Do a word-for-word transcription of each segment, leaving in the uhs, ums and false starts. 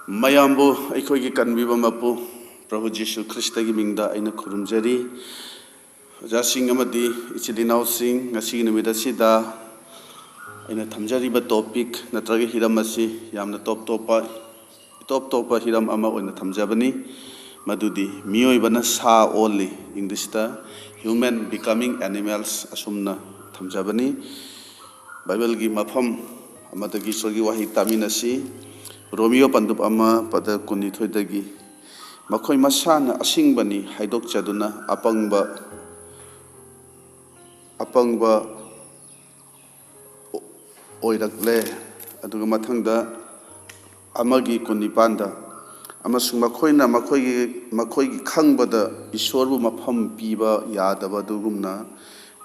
ꯃꯌꯥꯝꯕꯨ ꯑꯩꯈꯣꯏꯒꯤ ꯀꯟꯕꯤꯕ ꯃꯄꯨ ꯄ꯭ꯔꯚꯨ ꯖꯤꯁꯨ ꯈ꯭ꯔꯤꯁꯇꯒꯤ ꯃꯤꯡꯗ ꯑꯩꯅ ꯈꯨꯔꯨꯝꯖꯔꯤ꯫ ꯑꯣꯖꯥꯁꯤꯡ ꯑꯃꯗꯤ ꯏꯆꯤꯜ ꯏꯅꯥꯎꯁꯤꯡ, ꯉꯁꯤꯒꯤ ꯅꯨꯃꯤꯠ ꯑꯁꯤꯗ ꯑꯩꯅ ꯊꯝꯖꯔꯤꯕ topic ꯅꯠꯇ꯭ꯔꯒ ꯍꯤꯔꯝ ꯑꯁꯤ ꯌꯥꯝꯅ ꯇꯣꯞ ꯇꯣꯞꯄ, ꯏꯇꯣꯞ ꯇꯣꯞꯄ ꯍꯤꯔꯝ ꯑꯃ ꯑꯣꯏꯅ ꯊꯝꯖꯕꯅꯤ꯫ ꯃꯗꯨꯗꯤ ꯃꯤꯑꯣꯏꯕꯅ ꯁꯥ ꯑꯣꯜꯂꯤ, ꯏꯪꯂꯤꯁꯇ "Human becoming animals" ꯑꯁꯨꯝꯅ ꯊꯝꯖꯕꯅꯤ꯫ ꯕꯥꯏꯕꯜꯒꯤ ꯃꯐꯝ ꯑꯃꯗꯒꯤ ꯏꯁꯣꯔꯒꯤ ꯋꯥꯍꯩ ꯇꯥꯃꯤꯟꯅꯁꯤ꯫ ꯔꯣꯃꯤꯌꯣ ꯄꯟꯗꯨꯞ ꯑꯃ ꯄꯗ ꯀꯨꯟꯅꯤꯊꯣꯏꯗꯒꯤ, "ꯃꯈꯣꯏ ꯃꯁꯥꯅ ꯑꯁꯤꯡꯕꯅꯤ ꯍꯥꯏꯗꯣꯛꯆꯗꯨꯅ ꯑꯄꯪꯕ, ꯑꯄꯪꯕ ꯑꯣꯏꯔꯛꯂꯦ"꯫ ꯑꯗꯨꯒ ꯃꯊꯪꯗ ꯑꯃꯒꯤ ꯀꯨꯟꯅꯤꯄꯥꯟꯗ, "ꯑꯃꯁꯨꯡ ꯃꯈꯣꯏꯅ ꯃꯈꯣꯏꯒꯤ, ꯃꯈꯣꯏꯒꯤ ꯈꯪꯕꯗ ꯏꯁꯣꯔꯕꯨ ꯃꯐꯝ ꯄꯤꯕ ꯌꯥꯗꯕ ꯑꯗꯨꯒꯨꯝꯅ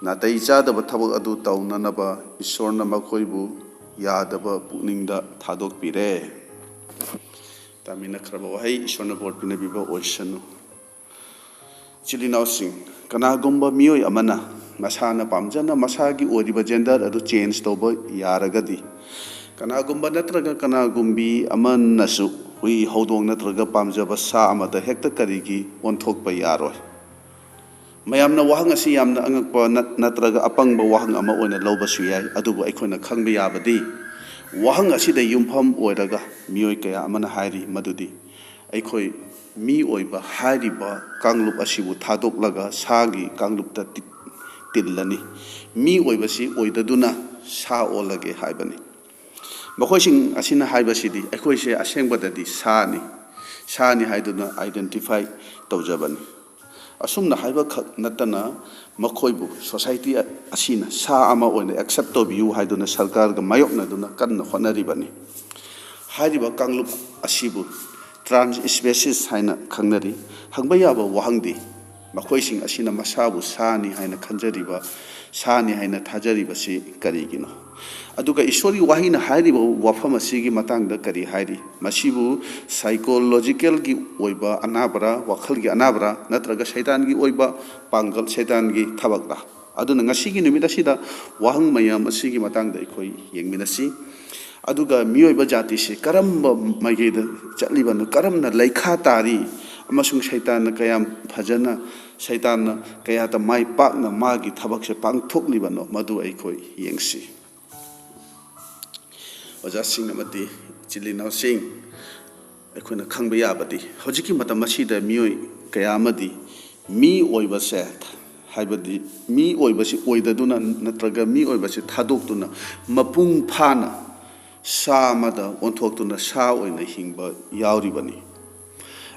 ꯅꯥꯇꯩ ꯆꯥꯗꯕ ꯊꯕꯛ ꯑꯗꯨ ꯇꯧꯅꯅꯕ ꯏꯁꯣꯔꯅ ꯃꯈꯣꯏꯕꯨ ꯌꯥꯗꯕ ꯄꯨꯛꯅꯤꯡꯗ ꯊꯥꯗꯣꯛꯄꯤꯔꯦ"꯫ ꯇꯥꯃꯤꯟꯅꯈ꯭ꯔꯕ ꯋꯥꯍꯩ꯫ ꯏꯁꯣꯔꯅ ꯕꯣꯔ ꯄꯤꯅꯕꯤꯕ ꯑꯣꯏꯁꯅꯨ꯫ ꯏꯆꯤꯜ ꯏꯅꯥꯎꯁꯤꯡ, ꯀꯅꯥꯒꯨꯝꯕ ꯃꯤꯑꯣꯏ ꯑꯃꯅ ꯃꯁꯥꯅ ꯄꯥꯝꯖꯅ ꯃꯁꯥꯒꯤ ꯑꯣꯏꯔꯤꯕ gender ꯑꯗꯨ change ꯇꯧꯕ ꯌꯥꯔꯒꯗꯤ, ꯀꯅꯥꯒꯨꯝꯕ ꯅꯠꯇ꯭ꯔꯒ ꯀꯅꯥꯒꯨꯝꯕꯤ ꯑꯃꯅꯁꯨ ꯍꯨꯏ, ꯍꯧꯗꯣꯡ ꯅꯠꯇ꯭ꯔꯒ ꯄꯥꯝꯖꯕ ꯁꯥ ꯑꯃꯗ ꯍꯦꯛꯇ ꯀꯔꯤꯒꯤ ꯑꯣꯟꯊꯣꯛꯄ ꯌꯥꯔꯣꯏ? ꯃꯌꯥꯝꯅ ꯋꯥꯍꯪ ꯑꯁꯤ ꯌꯥꯝꯅ ꯑꯉꯛꯄ ꯅꯠ-, ꯅꯠꯇ꯭ꯔꯒ ꯑꯄꯪꯕ ꯋꯥꯍꯪ ꯑꯃ ꯑꯣꯏꯅ ꯂꯧꯕꯁꯨ ꯌꯥꯏ, ꯑꯗꯨꯕꯨ ꯑꯩꯈꯣꯏꯅ ꯈꯪꯕ ꯌꯥꯕꯗꯤ, ꯋꯥꯍꯪ ꯑꯁꯤꯗ ꯌꯨꯝꯐꯝ ꯑꯣꯏꯔꯒ ꯃꯤꯑꯣꯏ ꯀꯌꯥ ꯑꯃꯅ ꯍꯥꯏꯔꯤ ꯃꯗꯨꯗꯤ, ꯑꯩꯈꯣꯏ ꯃꯤ ꯑꯣꯏꯕ ꯍꯥꯏꯔꯤꯕ ꯀꯥꯡꯂꯨꯞ ꯑꯁꯤꯕꯨ ꯊꯥꯗꯣꯛꯂꯒ ꯁꯥꯒꯤ ꯀꯥꯡꯂꯨꯞꯇ ꯇꯤ-, ꯇꯤꯜꯂꯅꯤ꯫ ꯃꯤ ꯑꯣꯏꯕꯁꯤ ꯑꯣꯏꯗꯗꯨꯅ ꯁꯥ ꯑꯣꯜꯂꯒꯦ ꯍꯥꯏꯕꯅꯤ꯫ ꯃꯈꯣꯏꯁꯤꯡ ꯑꯁꯤꯅ ꯍꯥꯏꯕꯁꯤꯗꯤ ꯑꯩꯈꯣꯏꯁꯦ ꯑꯁꯦꯡꯕꯗꯗꯤ ꯁꯥꯅꯤ, ꯁꯥꯅꯤ ꯍꯥꯏꯗꯨꯅ identify ꯇꯧꯖꯕꯅꯤ꯫ ꯑꯁꯨꯝꯅ ꯍꯥꯏꯕꯈꯛ ꯅꯠꯇꯅ, ꯃꯈꯣꯏꯕꯨ society ꯑꯁꯤꯅ ꯁꯥ ꯑꯃ ꯑꯣꯏꯅ accept ꯇꯧꯕꯤꯌꯨ ꯍꯥꯏꯗꯨꯅ ꯁꯔꯀꯥꯔꯒ ꯃꯥꯌꯣꯛꯅꯗꯨꯅ ꯀꯟꯅ ꯍꯣꯠꯅꯔꯤꯕꯅꯤ꯫ ꯍꯥꯏꯔꯤꯕ ꯀꯥꯡꯂꯨꯞ ꯑꯁꯤꯕꯨ trans species ꯍꯥꯏꯅ ꯈꯪꯅꯔꯤ꯫ ꯍꯪꯕ ꯌꯥꯕ ꯋꯥꯍꯪꯗꯤ, ꯃꯈꯣꯏꯁꯤꯡ ꯑꯁꯤꯅ ꯃꯁꯥꯕꯨ ꯁꯥꯅꯤ ꯍꯥꯏꯅ ꯈꯟꯖꯔꯤꯕ, ꯁꯥꯅꯤ ꯍꯥꯏꯅ ꯊꯥꯖꯔꯤꯕꯁꯤ ꯀꯔꯤꯒꯤꯅꯣ? ꯑꯗꯨꯒ ꯏꯁꯣꯔꯒꯤ ꯋꯥꯍꯩꯅ ꯍꯥꯏꯔꯤꯕ ꯋꯥꯐꯝ ꯑꯁꯤꯒꯤ ꯃꯇꯥꯡꯗ ꯀꯔꯤ ꯍꯥꯏꯔꯤ? ꯃꯁꯤꯕꯨ psychological ꯒꯤ ꯑꯣꯏꯕ ꯑꯅꯥꯕꯔꯥ, ꯋꯥꯈꯜꯒꯤ ꯑꯅꯥꯕꯔꯥ, ꯅꯠꯇ꯭ꯔꯒ ꯁꯩꯇꯥꯟꯒꯤ ꯑꯣꯏꯕ ꯄꯥꯡꯒꯜ, ꯁꯩꯇꯥꯟꯒꯤ ꯊꯕꯛꯂꯥ? ꯑꯗꯨꯅ ꯉꯁꯤꯒꯤ ꯅꯨꯃꯤꯠ ꯑꯁꯤꯗ ꯋꯥꯍꯪ ꯃꯌꯥꯝ ꯑꯁꯤꯒꯤ ꯃꯇꯥꯡꯗ ꯑꯩꯈꯣꯏ ꯌꯦꯡꯃꯤꯟꯅꯁꯤ꯫ ꯑꯗꯨꯒ ꯃꯤꯑꯣꯏꯕ ꯖꯥꯇꯤꯁꯤ ꯀꯔꯝꯕ ꯃꯥꯏꯀꯩꯗ ꯆꯠꯂꯤꯕꯅꯣ, ꯀꯔꯝꯅ ꯂꯩꯈꯥ ꯇꯥꯔꯤ, ꯑꯃꯁꯨꯡ ꯁꯩꯇꯥꯟꯅ ꯀꯌꯥꯝ ꯐꯖꯅ, ꯁꯩꯇꯥꯟꯅ ꯀꯌꯥꯗ ꯃꯥꯏ ꯄꯥꯛꯅ ꯃꯥꯒꯤ ꯊꯕꯛꯁꯦ ꯄꯥꯡꯊꯣꯛꯂꯤꯕꯅꯣ, ꯃꯗꯨ ꯑꯩꯈꯣꯏ ꯌꯦꯡꯁꯤ꯫ ꯑꯣꯖꯥꯁꯤꯡ ꯑꯃꯗꯤ ꯏꯆꯤꯜ ꯏꯅꯥꯎꯁꯤꯡ, ꯑꯩꯈꯣꯏꯅ ꯈꯪꯕ ꯌꯥꯕꯗꯤ, ꯍꯧꯖꯤꯛꯀꯤ ꯃꯇꯝ ꯑꯁꯤꯗ ꯃꯤꯑꯣꯏ ꯀꯌꯥ ꯑꯃꯗꯤ ꯃꯤ ꯑꯣꯏꯕꯁꯦ, ꯍꯥꯏꯕꯗꯤ ꯃꯤ ꯑꯣꯏꯕꯁꯤ ꯑꯣꯏꯗꯗꯨꯅ ꯅꯠꯇ꯭ꯔꯒ ꯃꯤ ꯑꯣꯏꯕꯁꯤ ꯊꯥꯗꯣꯛꯇꯨꯅ ꯃꯄꯨꯡ ꯐꯥꯅ ꯁꯥ ꯑꯃꯗ ꯑꯣꯟꯊꯣꯛꯇꯨꯅ ꯁꯥ ꯑꯣꯏꯅ ꯍꯤꯡꯕ ꯌꯥꯎꯔꯤꯕꯅꯤ꯫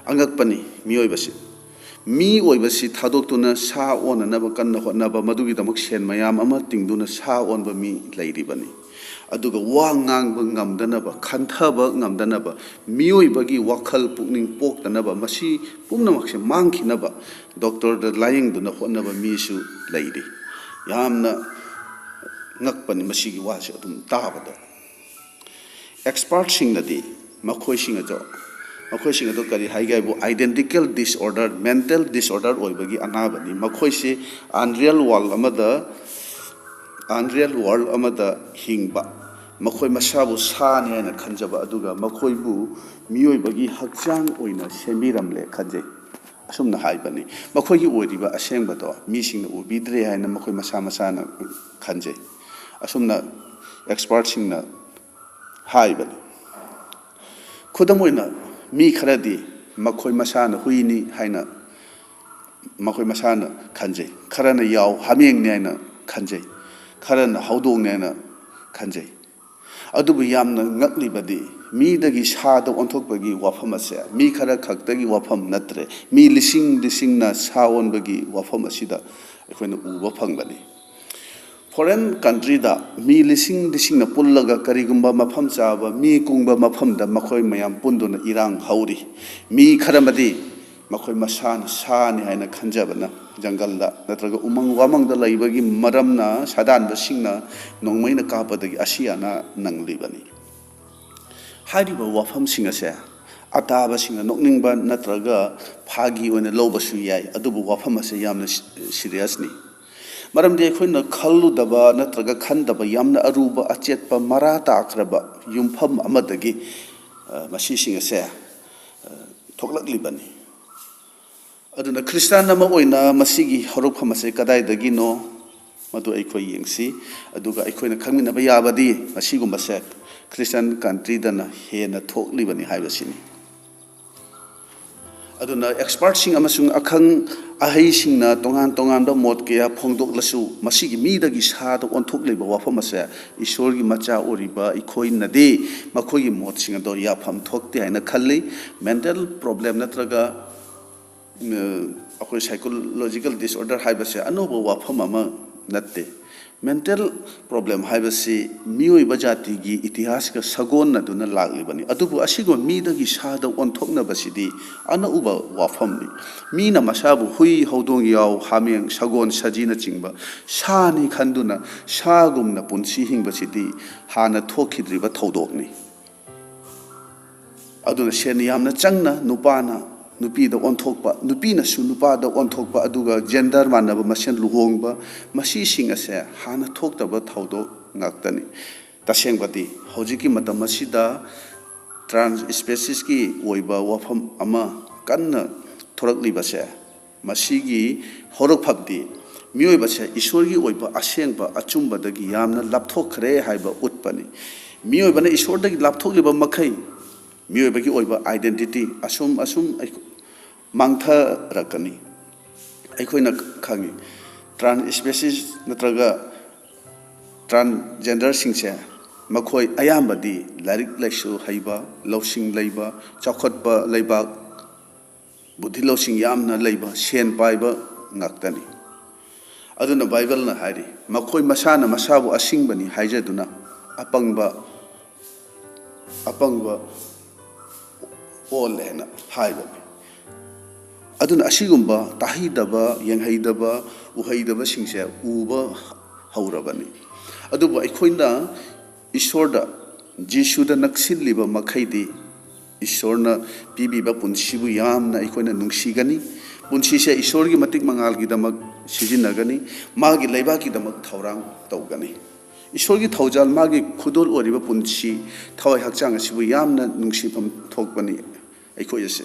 ꯑꯉꯛꯄꯅꯤ ꯃꯤꯑꯣꯏꯕꯁꯤ꯫ ꯃꯤ ꯑꯣꯏꯕꯁꯤ ꯊꯥꯗꯣꯛꯇꯨꯅ ꯁꯥ ꯑꯣꯟꯅꯅꯕ ꯀꯟꯅ ꯍꯣꯠꯅꯕ, ꯃꯗꯨꯒꯤꯗꯃꯛ ꯁꯦꯟ ꯃꯌꯥꯝ ꯑꯃ ꯇꯤꯡꯗꯨꯅ ꯁꯥ ꯑꯣꯟꯕ ꯃꯤ ꯂꯩꯔꯤꯕꯅꯤ꯫ ꯑꯗꯨꯒ ꯋꯥ ꯉꯥꯡꯕ ꯉꯝꯗꯅꯕ, ꯈꯟꯊꯕ ꯉꯝꯗꯅꯕ, ꯃꯤꯑꯣꯏꯕꯒꯤ ꯋꯥꯈꯜ ꯄꯨꯛꯅꯤꯡ ꯄꯣꯛꯇꯅꯕ, ꯃꯁꯤ ꯄꯨꯝꯅꯃꯛꯁꯦ ꯃꯥꯡꯈꯤꯅꯕ ꯗꯣꯛꯇꯔꯗ ꯂꯥꯌꯦꯡꯗꯨꯅ ꯍꯣꯠꯅꯕ ꯃꯤꯁꯨ ꯂꯩꯔꯤ꯫ ꯌꯥꯝꯅ ꯉꯛꯄꯅꯤ ꯃꯁꯤꯒꯤ ꯋꯥꯁꯦ ꯑꯗꯨꯝ ꯇꯥꯕꯗ꯫ ꯑꯦꯛꯁꯄꯥꯔꯠꯁꯤꯡꯅꯗꯤ ꯃꯈꯣꯏꯁꯤꯡ ꯑꯗꯣ, ꯃꯈꯣꯏꯁꯤꯡ ꯑꯗꯣ ꯀꯔꯤ ꯍꯥꯏꯒꯦ ꯍꯥꯏꯕꯨ, identical disorder, mental disorder ꯑꯣꯏꯕꯒꯤ ꯑꯅꯥꯕꯅꯤ꯫ ꯃꯈꯣꯏꯁꯤ unreal world ꯑꯃꯗ, unreal world ꯑꯃꯗ ꯍꯤꯡꯕ, ꯃꯈꯣꯏ ꯃꯁꯥꯕꯨ ꯁꯥꯅꯤ ꯍꯥꯏꯅ ꯈꯟꯖꯕ, ꯑꯗꯨꯒ ꯃꯈꯣꯏꯕꯨ ꯃꯤꯑꯣꯏꯕꯒꯤ ꯍꯛꯆꯥꯡ ꯑꯣꯏꯅ ꯁꯦꯝꯕꯤꯔꯝꯂꯦ ꯈꯟꯖꯩ꯫ ꯑꯁꯨꯝꯅ ꯍꯥꯏꯕꯅꯤ꯫ ꯃꯈꯣꯏꯒꯤ ꯑꯣꯏꯔꯤꯕ ꯑꯁꯦꯡꯕꯗꯣ ꯃꯤꯁꯤꯡꯅ ꯎꯕꯤꯗ꯭ꯔꯦ ꯍꯥꯏꯅ ꯃꯈꯣꯏ ꯃꯁꯥ ꯃꯁꯥꯅ ꯈꯟꯖꯩ꯫ ꯑꯁꯨꯝꯅ ꯑꯦꯛꯁꯄꯥꯔꯠꯁꯤꯡꯅ ꯍꯥꯏꯕꯅꯤ꯫ ꯈꯨꯗꯝ ꯑꯣꯏꯅ, ꯃꯤ ꯈꯔꯗꯤ ꯃꯈꯣꯏ ꯃꯁꯥꯅ ꯍꯨꯏꯅꯤ ꯍꯥꯏꯅ ꯃꯈꯣꯏ ꯃꯁꯥꯅ ꯈꯟꯖꯩ, ꯈꯔꯅ ꯌꯥꯎ ꯍꯥꯃꯦꯡꯅꯤ ꯍꯥꯏꯅ ꯈꯟꯖꯩ, ꯈꯔꯅ ꯍꯧꯗꯣꯡꯅꯤ ꯍꯥꯏꯅ ꯈꯟꯖꯩ꯫ ꯑꯗꯨꯕꯨ ꯌꯥꯝꯅ ꯉꯛꯂꯤꯕꯗꯤ, ꯃꯤꯗꯒꯤ ꯁꯥꯗ ꯑꯣꯟꯊꯣꯛꯄꯒꯤ ꯋꯥꯐꯝ ꯑꯁꯦ ꯃꯤ ꯈꯔ ꯈꯛꯇꯒꯤ ꯋꯥꯐꯝ ꯅꯠꯇ꯭ꯔꯦ, ꯃꯤ ꯂꯤꯁꯤꯡ ꯂꯤꯁꯤꯡꯅ ꯁꯥ ꯑꯣꯟꯕꯒꯤ ꯋꯥꯐꯝ ꯑꯁꯤꯗ ꯑꯩꯈꯣꯏꯅ ꯎꯕ ꯐꯪꯕꯅꯤ꯫ ꯐꯣꯔꯦꯟ ꯀꯟꯇ꯭ꯔꯤꯗ ꯃꯤ ꯂꯤꯁꯤꯡ ꯂꯤꯁꯤꯡꯅ ꯄꯨꯜꯂꯒ ꯀꯔꯤꯒꯨꯝꯕ ꯃꯐꯝ ꯆꯥꯕ ꯃꯤ ꯀꯨꯡꯕ ꯃꯐꯝꯗ ꯃꯈꯣꯏ ꯃꯌꯥꯝ ꯄꯨꯟꯗꯨꯅ ꯏꯔꯥꯡ ꯍꯧꯔꯤ꯫ ꯃꯤ ꯈꯔ ꯑꯃꯗꯤ ꯃꯈꯣꯏ ꯃꯁꯥꯅ ꯁꯥꯅꯤ ꯍꯥꯏꯅ ꯈꯟꯖꯕꯅ ꯖꯪꯒꯜꯗ ꯅꯠꯇ꯭ꯔꯒ ꯎꯃꯪ ꯋꯥꯃꯪꯗ ꯂꯩꯕꯒꯤ ꯃꯔꯝꯅ ꯁꯥꯗꯥꯟꯕꯁꯤꯡꯅ ꯅꯣꯡꯃꯩꯅ ꯀꯥꯞꯄꯗꯒꯤ ꯑꯁꯤ ꯑꯅꯥ ꯅꯪꯂꯤꯕꯅꯤ꯫ ꯍꯥꯏꯔꯤꯕ ꯋꯥꯐꯝꯁꯤꯡ ꯑꯁꯦ ꯑꯇꯥꯕꯁꯤꯡꯅ ꯅꯣꯛꯅꯤꯡꯕ ꯅꯠꯇ꯭ꯔꯒ ꯐꯥꯒꯤ ꯑꯣꯏꯅ ꯂꯧꯕꯁꯨ ꯌꯥꯏ, ꯑꯗꯨꯕꯨ ꯋꯥꯐꯝ ꯑꯁꯦ ꯌꯥꯝꯅ ꯁꯤ-, ꯁꯤꯔꯤꯌꯁꯅꯤ꯫ ꯃꯔꯝꯗꯤ ꯑꯩꯈꯣꯏꯅ ꯈꯜꯂꯨꯗꯕ ꯅꯠꯇ꯭ꯔꯒ ꯈꯟꯗꯕ ꯌꯥꯝꯅ ꯑꯔꯨꯕ, ꯑꯆꯦꯠꯄ, ꯃꯔꯥ ꯇꯥꯈ꯭ꯔꯕ ꯌꯨꯝꯐꯝ ꯑꯃꯗꯒꯤ, ꯑ, ꯃꯁꯤꯁꯤꯡ ꯑꯁꯦ, ꯑ, ꯊꯣꯛꯂꯛꯂꯤꯕꯅꯤ꯫ ꯑꯗꯨꯅ ꯈ꯭ꯔꯤꯁꯇꯥꯟ ꯑꯃ ꯑꯣꯏꯅ ꯃꯁꯤꯒꯤ ꯍꯧꯔꯛꯐꯝ ꯑꯁꯦ ꯀꯗꯥꯏꯗꯒꯤꯅꯣ, ꯃꯗꯨ ꯑꯩꯈꯣꯏ ꯌꯦꯡꯁꯤ꯫ ꯑꯗꯨꯒ ꯑꯩꯈꯣꯏꯅ ꯈꯪꯃꯤꯟꯅꯕ ꯌꯥꯕꯗꯤ ꯃꯁꯤꯒꯨꯝꯕꯁꯦ ꯈ꯭ꯔꯤꯁꯇꯥꯟ ꯀꯟꯇ꯭ꯔꯤꯗꯅ ꯍꯦꯟꯅ ꯊꯣꯛꯂꯤꯕꯅꯤ ꯍꯥꯏꯕꯁꯤꯅꯤ꯫ ꯑꯗꯨꯅ ꯑꯦꯛꯁꯄꯥꯔꯠꯁꯤꯡ ꯑꯃꯁꯨꯡ ꯑꯈꯪ ꯑꯍꯩꯁꯤꯡꯅ ꯇꯣꯉꯥꯟ ꯇꯣꯉꯥꯟꯕ ꯃꯣꯠ ꯀꯌꯥ ꯐꯣꯡꯗꯣꯛꯂꯁꯨ, ꯃꯁꯤꯒꯤ ꯃꯤꯗꯒꯤ ꯁꯥꯗ ꯑꯣꯟꯊꯣꯛꯂꯤꯕ ꯋꯥꯐꯝ ꯑꯁꯦ ꯏꯁꯣꯔꯒꯤ ꯃꯆꯥ ꯑꯣꯏꯔꯤꯕ ꯑꯩꯈꯣꯏꯅꯗꯤ ꯃꯈꯣꯏꯒꯤ ꯃꯣꯠꯁꯤꯡ ꯑꯗꯣ ꯌꯥꯐꯝ ꯊꯣꯛꯇꯦ ꯍꯥꯏꯅ ꯈꯜꯂꯤ꯫ ꯃꯦꯟꯇꯦꯜ ꯄ꯭ꯔꯣꯕ꯭ꯂꯦꯝ ꯅꯠꯇ꯭ꯔꯒ, ꯑ, ꯑꯩꯈꯣꯏ ꯁꯥꯏꯀꯣꯂꯣꯖꯤꯀꯦꯜ ꯗꯤꯁꯑꯣꯔꯗꯔ ꯍꯥꯏꯕꯁꯦ ꯑꯅꯧꯕ ꯋꯥꯐꯝ ꯑꯃ ꯅꯠꯇꯦ꯫ ꯃꯦꯟꯇꯦꯜ ꯄ꯭ꯔꯣꯕ꯭ꯂꯦꯝ ꯍꯥꯏꯕꯁꯤ ꯃꯤꯑꯣꯏꯕ ꯖꯥꯇꯤꯒꯤ ꯏꯇꯤꯍꯥꯁꯀ ꯁꯥꯒꯣꯟꯅꯗꯨꯅ ꯂꯥꯛꯂꯤꯕꯅꯤ꯫ ꯑꯗꯨꯕꯨ ꯑꯁꯤꯒꯨꯝꯕ ꯃꯤꯗꯒꯤ ꯁꯥꯗ ꯑꯣꯟꯊꯣꯛꯅꯕꯁꯤꯗꯤ ꯑꯅꯧꯕ ꯋꯥꯐꯝꯅꯤ꯫ ꯃꯤꯅ ꯃꯁꯥꯕꯨ ꯍꯨꯏ, ꯍꯧꯗꯣꯡ, ꯌꯥꯎ, ꯍꯥꯃꯦꯡ, ꯁꯒꯣꯜ, ꯁꯖꯤꯅꯆꯤꯡꯕ ꯁꯥꯅꯤ ꯈꯟꯗꯨꯅ ꯁꯥꯒꯨꯝꯅ ꯄꯨꯟꯁꯤ ꯍꯤꯡꯕꯁꯤꯗꯤ ꯍꯥꯟꯅ ꯊꯣꯛꯈꯤꯗ꯭ꯔꯤꯕ ꯊꯧꯗꯣꯛꯅꯤ꯫ ꯑꯗꯨꯅ ꯁꯦꯟ ꯌꯥꯝꯅ ꯆꯪꯅ ꯅꯨꯄꯥꯅ ꯅꯨꯄꯤꯗ ꯑꯣꯟꯊꯣꯛꯄ, ꯅꯨꯄꯤꯅꯁꯨ ꯅꯨꯄꯥꯗ ꯑꯣꯟꯊꯣꯛꯄ, ꯑꯗꯨꯒ ꯖꯦꯟꯗꯔ ꯃꯥꯟꯅꯕ ꯃꯁꯦꯟ ꯂꯨꯍꯣꯡꯕ, ꯃꯁꯤꯁꯤꯡ ꯑꯁꯦ ꯍꯥꯟꯅ ꯊꯣꯛꯇꯕ ꯊꯧꯗꯣꯛ ꯉꯥꯛꯇꯅꯤ꯫ ꯇꯁꯦꯡꯕꯗꯤ, ꯍꯧꯖꯤꯛꯀꯤ ꯃꯇꯝ ꯑꯁꯤꯗ ꯇ꯭ꯔꯥꯟꯁ ꯁ꯭ꯄꯦꯁꯤꯁꯀꯤ ꯑꯣꯏꯕ ꯋꯥꯐꯝ ꯑꯃ ꯀꯟꯅ ꯊꯣꯔꯛꯂꯤꯕꯁꯦ, ꯃꯁꯤꯒꯤ ꯍꯧꯔꯛꯐꯝꯗꯤ ꯃꯤꯑꯣꯏꯕꯁꯦ ꯏꯁꯣꯔꯒꯤ ꯑꯣꯏꯕ ꯑꯁꯦꯡꯕ ꯑꯆꯨꯝꯕꯗꯒꯤ ꯌꯥꯝꯅ ꯂꯥꯞꯊꯣꯛꯈ꯭ꯔꯦ ꯍꯥꯏꯕ ꯎꯠꯄꯅꯤ꯫ ꯃꯤꯑꯣꯏꯕꯅ ꯏꯁꯣꯔꯗꯒꯤ ꯂꯥꯞꯊꯣꯛꯂꯤꯕ ꯃꯈꯩ, ꯃꯤꯑꯣꯏꯕꯒꯤ ꯑꯣꯏꯕ ꯑꯥꯏꯗꯦꯟꯇꯤꯇꯤ ꯑꯁꯨꯝ ꯑꯁꯨꯝ ꯑꯩꯈꯣ-, ꯃꯥꯡꯊꯔꯛꯀꯅꯤ꯫ ꯑꯩꯈꯣꯏꯅ ꯈꯪꯉꯤ, ꯇ꯭ꯔꯥꯟꯁ ꯁ꯭ꯄꯦꯁꯤꯁ ꯅꯠꯇ꯭ꯔꯒ ꯇ꯭ꯔꯥꯟꯁꯖꯦꯟꯗꯔꯁꯤꯡꯁꯦ, ꯃꯈꯣꯏ ꯑꯌꯥꯝꯕꯗꯤ ꯂꯥꯏꯔꯤꯛ ꯂꯥꯏꯁꯨ ꯍꯩꯕ, ꯂꯧꯁꯤꯡ ꯂꯩꯕ, ꯆꯥꯎꯈꯠꯄ ꯂꯩꯕꯥꯛ, ꯕꯨꯙꯤ ꯂꯧꯁꯤꯡ ꯌꯥꯝꯅ ꯂꯩꯕ, ꯁꯦꯟ ꯄꯥꯏꯕ ꯉꯥꯛꯇꯅꯤ꯫ ꯑꯗꯨꯅ ꯕꯥꯏꯕꯜꯅ ꯍꯥꯏꯔꯤ, "ꯃꯈꯣꯏ ꯃꯁꯥꯅ ꯃꯁꯥꯕꯨ ꯑꯁꯤꯡꯕꯅꯤ ꯍꯥꯏꯖꯗꯨꯅ ꯑꯄꯪꯕ, ꯑꯄꯪꯕ ꯑꯣꯜꯂꯦ" ꯍꯥꯏꯅ ꯍꯥꯏꯕꯅꯤ꯫ ꯑꯗꯨꯅ ꯑꯁꯤꯒꯨꯝꯕ ꯇꯥꯍꯩꯗꯕ, ꯌꯦꯡꯍꯩꯗꯕ, ꯎꯍꯩꯗꯕꯁꯤꯡꯁꯦ ꯎꯕ ꯍꯧꯔꯕꯅꯤ꯫ ꯑꯗꯨꯕꯨ ꯑꯩꯈꯣꯏꯅ ꯏꯁꯣꯔꯗ, ꯖꯤꯁꯨꯗ ꯅꯛꯁꯤꯜꯂꯤꯕ ꯃꯈꯩꯗꯤ ꯏꯁꯣꯔꯅ ꯄꯤꯕꯤꯕ ꯄꯨꯟꯁꯤꯕꯨ ꯌꯥꯝꯅ ꯑꯩꯈꯣꯏꯅ ꯅꯨꯡꯁꯤꯒꯅꯤ꯫ ꯄꯨꯟꯁꯤꯁꯦ ꯏꯁꯣꯔꯒꯤ ꯃꯇꯤꯛ ꯃꯉꯥꯜꯒꯤꯗꯃꯛ ꯁꯤꯖꯤꯟꯅꯒꯅꯤ, ꯃꯥꯒꯤ ꯂꯩꯕꯥꯛꯀꯤꯗꯃꯛ ꯊꯧꯔꯥꯡ ꯇꯧꯒꯅꯤ꯫ ꯏꯁꯣꯔꯒꯤ ꯊꯧꯖꯥꯜ, ꯃꯥꯒꯤ ꯈꯨꯗꯣꯜ ꯑꯣꯏꯔꯤꯕ ꯄꯨꯟꯁꯤ, ꯊꯋꯥꯏ ꯍꯛꯆꯥꯡ ꯑꯁꯤꯕꯨ ꯌꯥꯝꯅ ꯅꯨꯡꯁꯤꯐꯝ ꯊꯣꯛꯄꯅꯤ ꯑꯩꯈꯣꯏ ꯑꯁꯦ꯫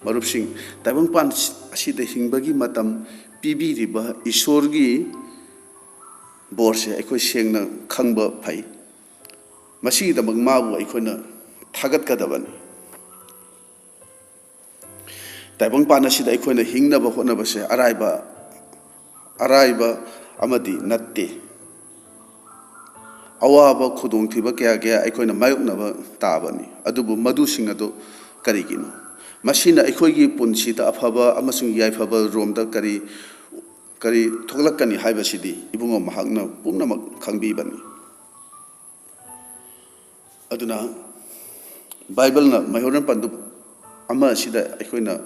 ꯃꯔꯨꯞꯁꯤꯡ, ꯇꯥꯏꯕꯪꯄꯥꯟ ꯑꯁꯤꯗ ꯍꯤꯡꯕꯒꯤ ꯃꯇꯝ ꯄꯤꯕꯤꯔꯤꯕ ꯏꯁꯣꯔꯒꯤ ꯕꯣꯔꯁꯦ ꯑꯩꯈꯣꯏ ꯁꯦꯡꯅ ꯈꯪꯕ ꯐꯩ꯫ ꯃꯁꯤꯒꯤꯗꯃꯛ ꯃꯥꯕꯨ ꯑꯩꯈꯣꯏꯅ ꯊꯥꯒꯠꯀꯗꯕꯅꯤ꯫ ꯇꯥꯏꯕꯪꯄꯥꯟ ꯑꯁꯤꯗ ꯑꯩꯈꯣꯏꯅ ꯍꯤꯡꯅꯕ ꯍꯣꯠꯅꯕꯁꯦ ꯑꯔꯥꯏꯕ, ꯑꯔꯥꯏꯕ ꯑꯃꯗꯤ ꯅꯠꯇꯦ꯫ ꯑꯋꯥꯕ ꯈꯨꯗꯣꯡꯊꯤꯕ ꯀꯌꯥ ꯀꯌꯥ ꯑꯩꯈꯣꯏꯅ ꯃꯥꯌꯣꯛꯅꯕ ꯇꯥꯕꯅꯤ꯫ ꯑꯗꯨꯕꯨ ꯃꯗꯨꯁꯤꯡ ꯑꯗꯨ ꯀꯔꯤꯒꯤꯅꯣ? ꯃꯁꯤꯅ ꯑꯩꯈꯣꯏꯒꯤ ꯄꯨꯟꯁꯤꯗ ꯑꯐꯕ ꯑꯃꯁꯨꯡ ꯌꯥꯏꯐꯕ ꯔꯣꯝꯗ ꯀꯔꯤ, ꯀꯔꯤ ꯊꯣꯛꯂꯛꯀꯅꯤ ꯍꯥꯏꯕꯁꯤꯗꯤ ꯏꯕꯨꯡꯉꯣ ꯃꯍꯥꯛꯅ ꯄꯨꯝꯅꯃꯛ ꯈꯪꯕꯤꯕꯅꯤ꯫ ꯑꯗꯨꯅ ꯕꯥꯏꯕꯜꯅ ꯃꯩꯍꯧꯔꯣꯟ ꯄꯟꯗꯨꯞ ꯑꯃ ꯑꯁꯤꯗ ꯑꯩꯈꯣꯏꯅ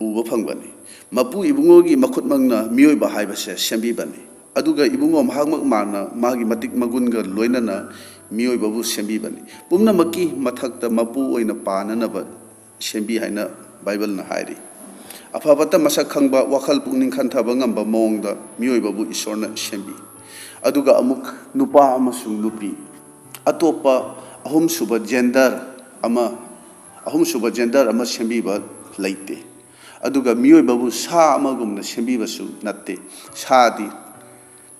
ꯎꯕ ꯐꯪꯕꯅꯤ꯫ ꯃꯄꯨ ꯏꯕꯨꯡꯉꯣꯒꯤ ꯃꯈꯨꯠꯃꯛꯅ ꯃꯤꯑꯣꯏꯕ ꯍꯥꯏꯕꯁꯦ ꯁꯦꯝꯕꯤꯕꯅꯤ꯫ ꯑꯗꯨꯒ ꯏꯕꯨꯡꯉꯣ ꯃꯍꯥꯛꯃꯛ ꯃꯥꯅ ꯃꯥꯒꯤ ꯃꯇꯤꯛ ꯃꯒꯨꯟꯒ ꯂꯣꯏꯅꯅ ꯃꯤꯑꯣꯏꯕꯕꯨ ꯁꯦꯝꯕꯤꯕꯅꯤ꯫ ꯄꯨꯝꯅꯃꯛꯀꯤ ꯃꯊꯛꯇ ꯃꯄꯨ ꯑꯣꯏꯅ ꯄꯥꯅꯅꯕ ꯁꯦꯝꯕꯤ ꯍꯥꯏꯅ ꯕꯥꯏꯕꯜꯅ ꯍꯥꯏꯔꯤ꯫ ꯑꯐ ꯐꯠꯇ ꯃꯁꯛ ꯈꯪꯕ, ꯋꯥꯈꯜ ꯄꯨꯛꯅꯤꯡ ꯈꯟꯊꯕ ꯉꯝꯕ ꯃꯑꯣꯡꯗ ꯃꯤꯑꯣꯏꯕꯕꯨ ꯏꯁꯣꯔꯅ ꯁꯦꯝꯕꯤ꯫ ꯑꯗꯨꯒ ꯑꯃꯨꯛ ꯅꯨꯄꯥ ꯑꯃꯁꯨꯡ ꯅꯨꯄꯤ, ꯑꯇꯣꯞꯄ ꯑꯍꯨꯝꯁꯨꯕ ꯖꯦꯟꯗꯔ ꯑꯃ, ꯑꯍꯨꯝꯁꯨꯕ ꯖꯦꯟꯗꯔ ꯑꯃ ꯁꯦꯝꯕꯤꯕ ꯂꯩꯇꯦ꯫ ꯑꯗꯨꯒ ꯃꯤꯑꯣꯏꯕꯕꯨ ꯁꯥ ꯑꯃꯒꯨꯝꯅ ꯁꯦꯝꯕꯤꯕꯁꯨ ꯅꯠꯇꯦ꯫ ꯁꯥꯗꯤ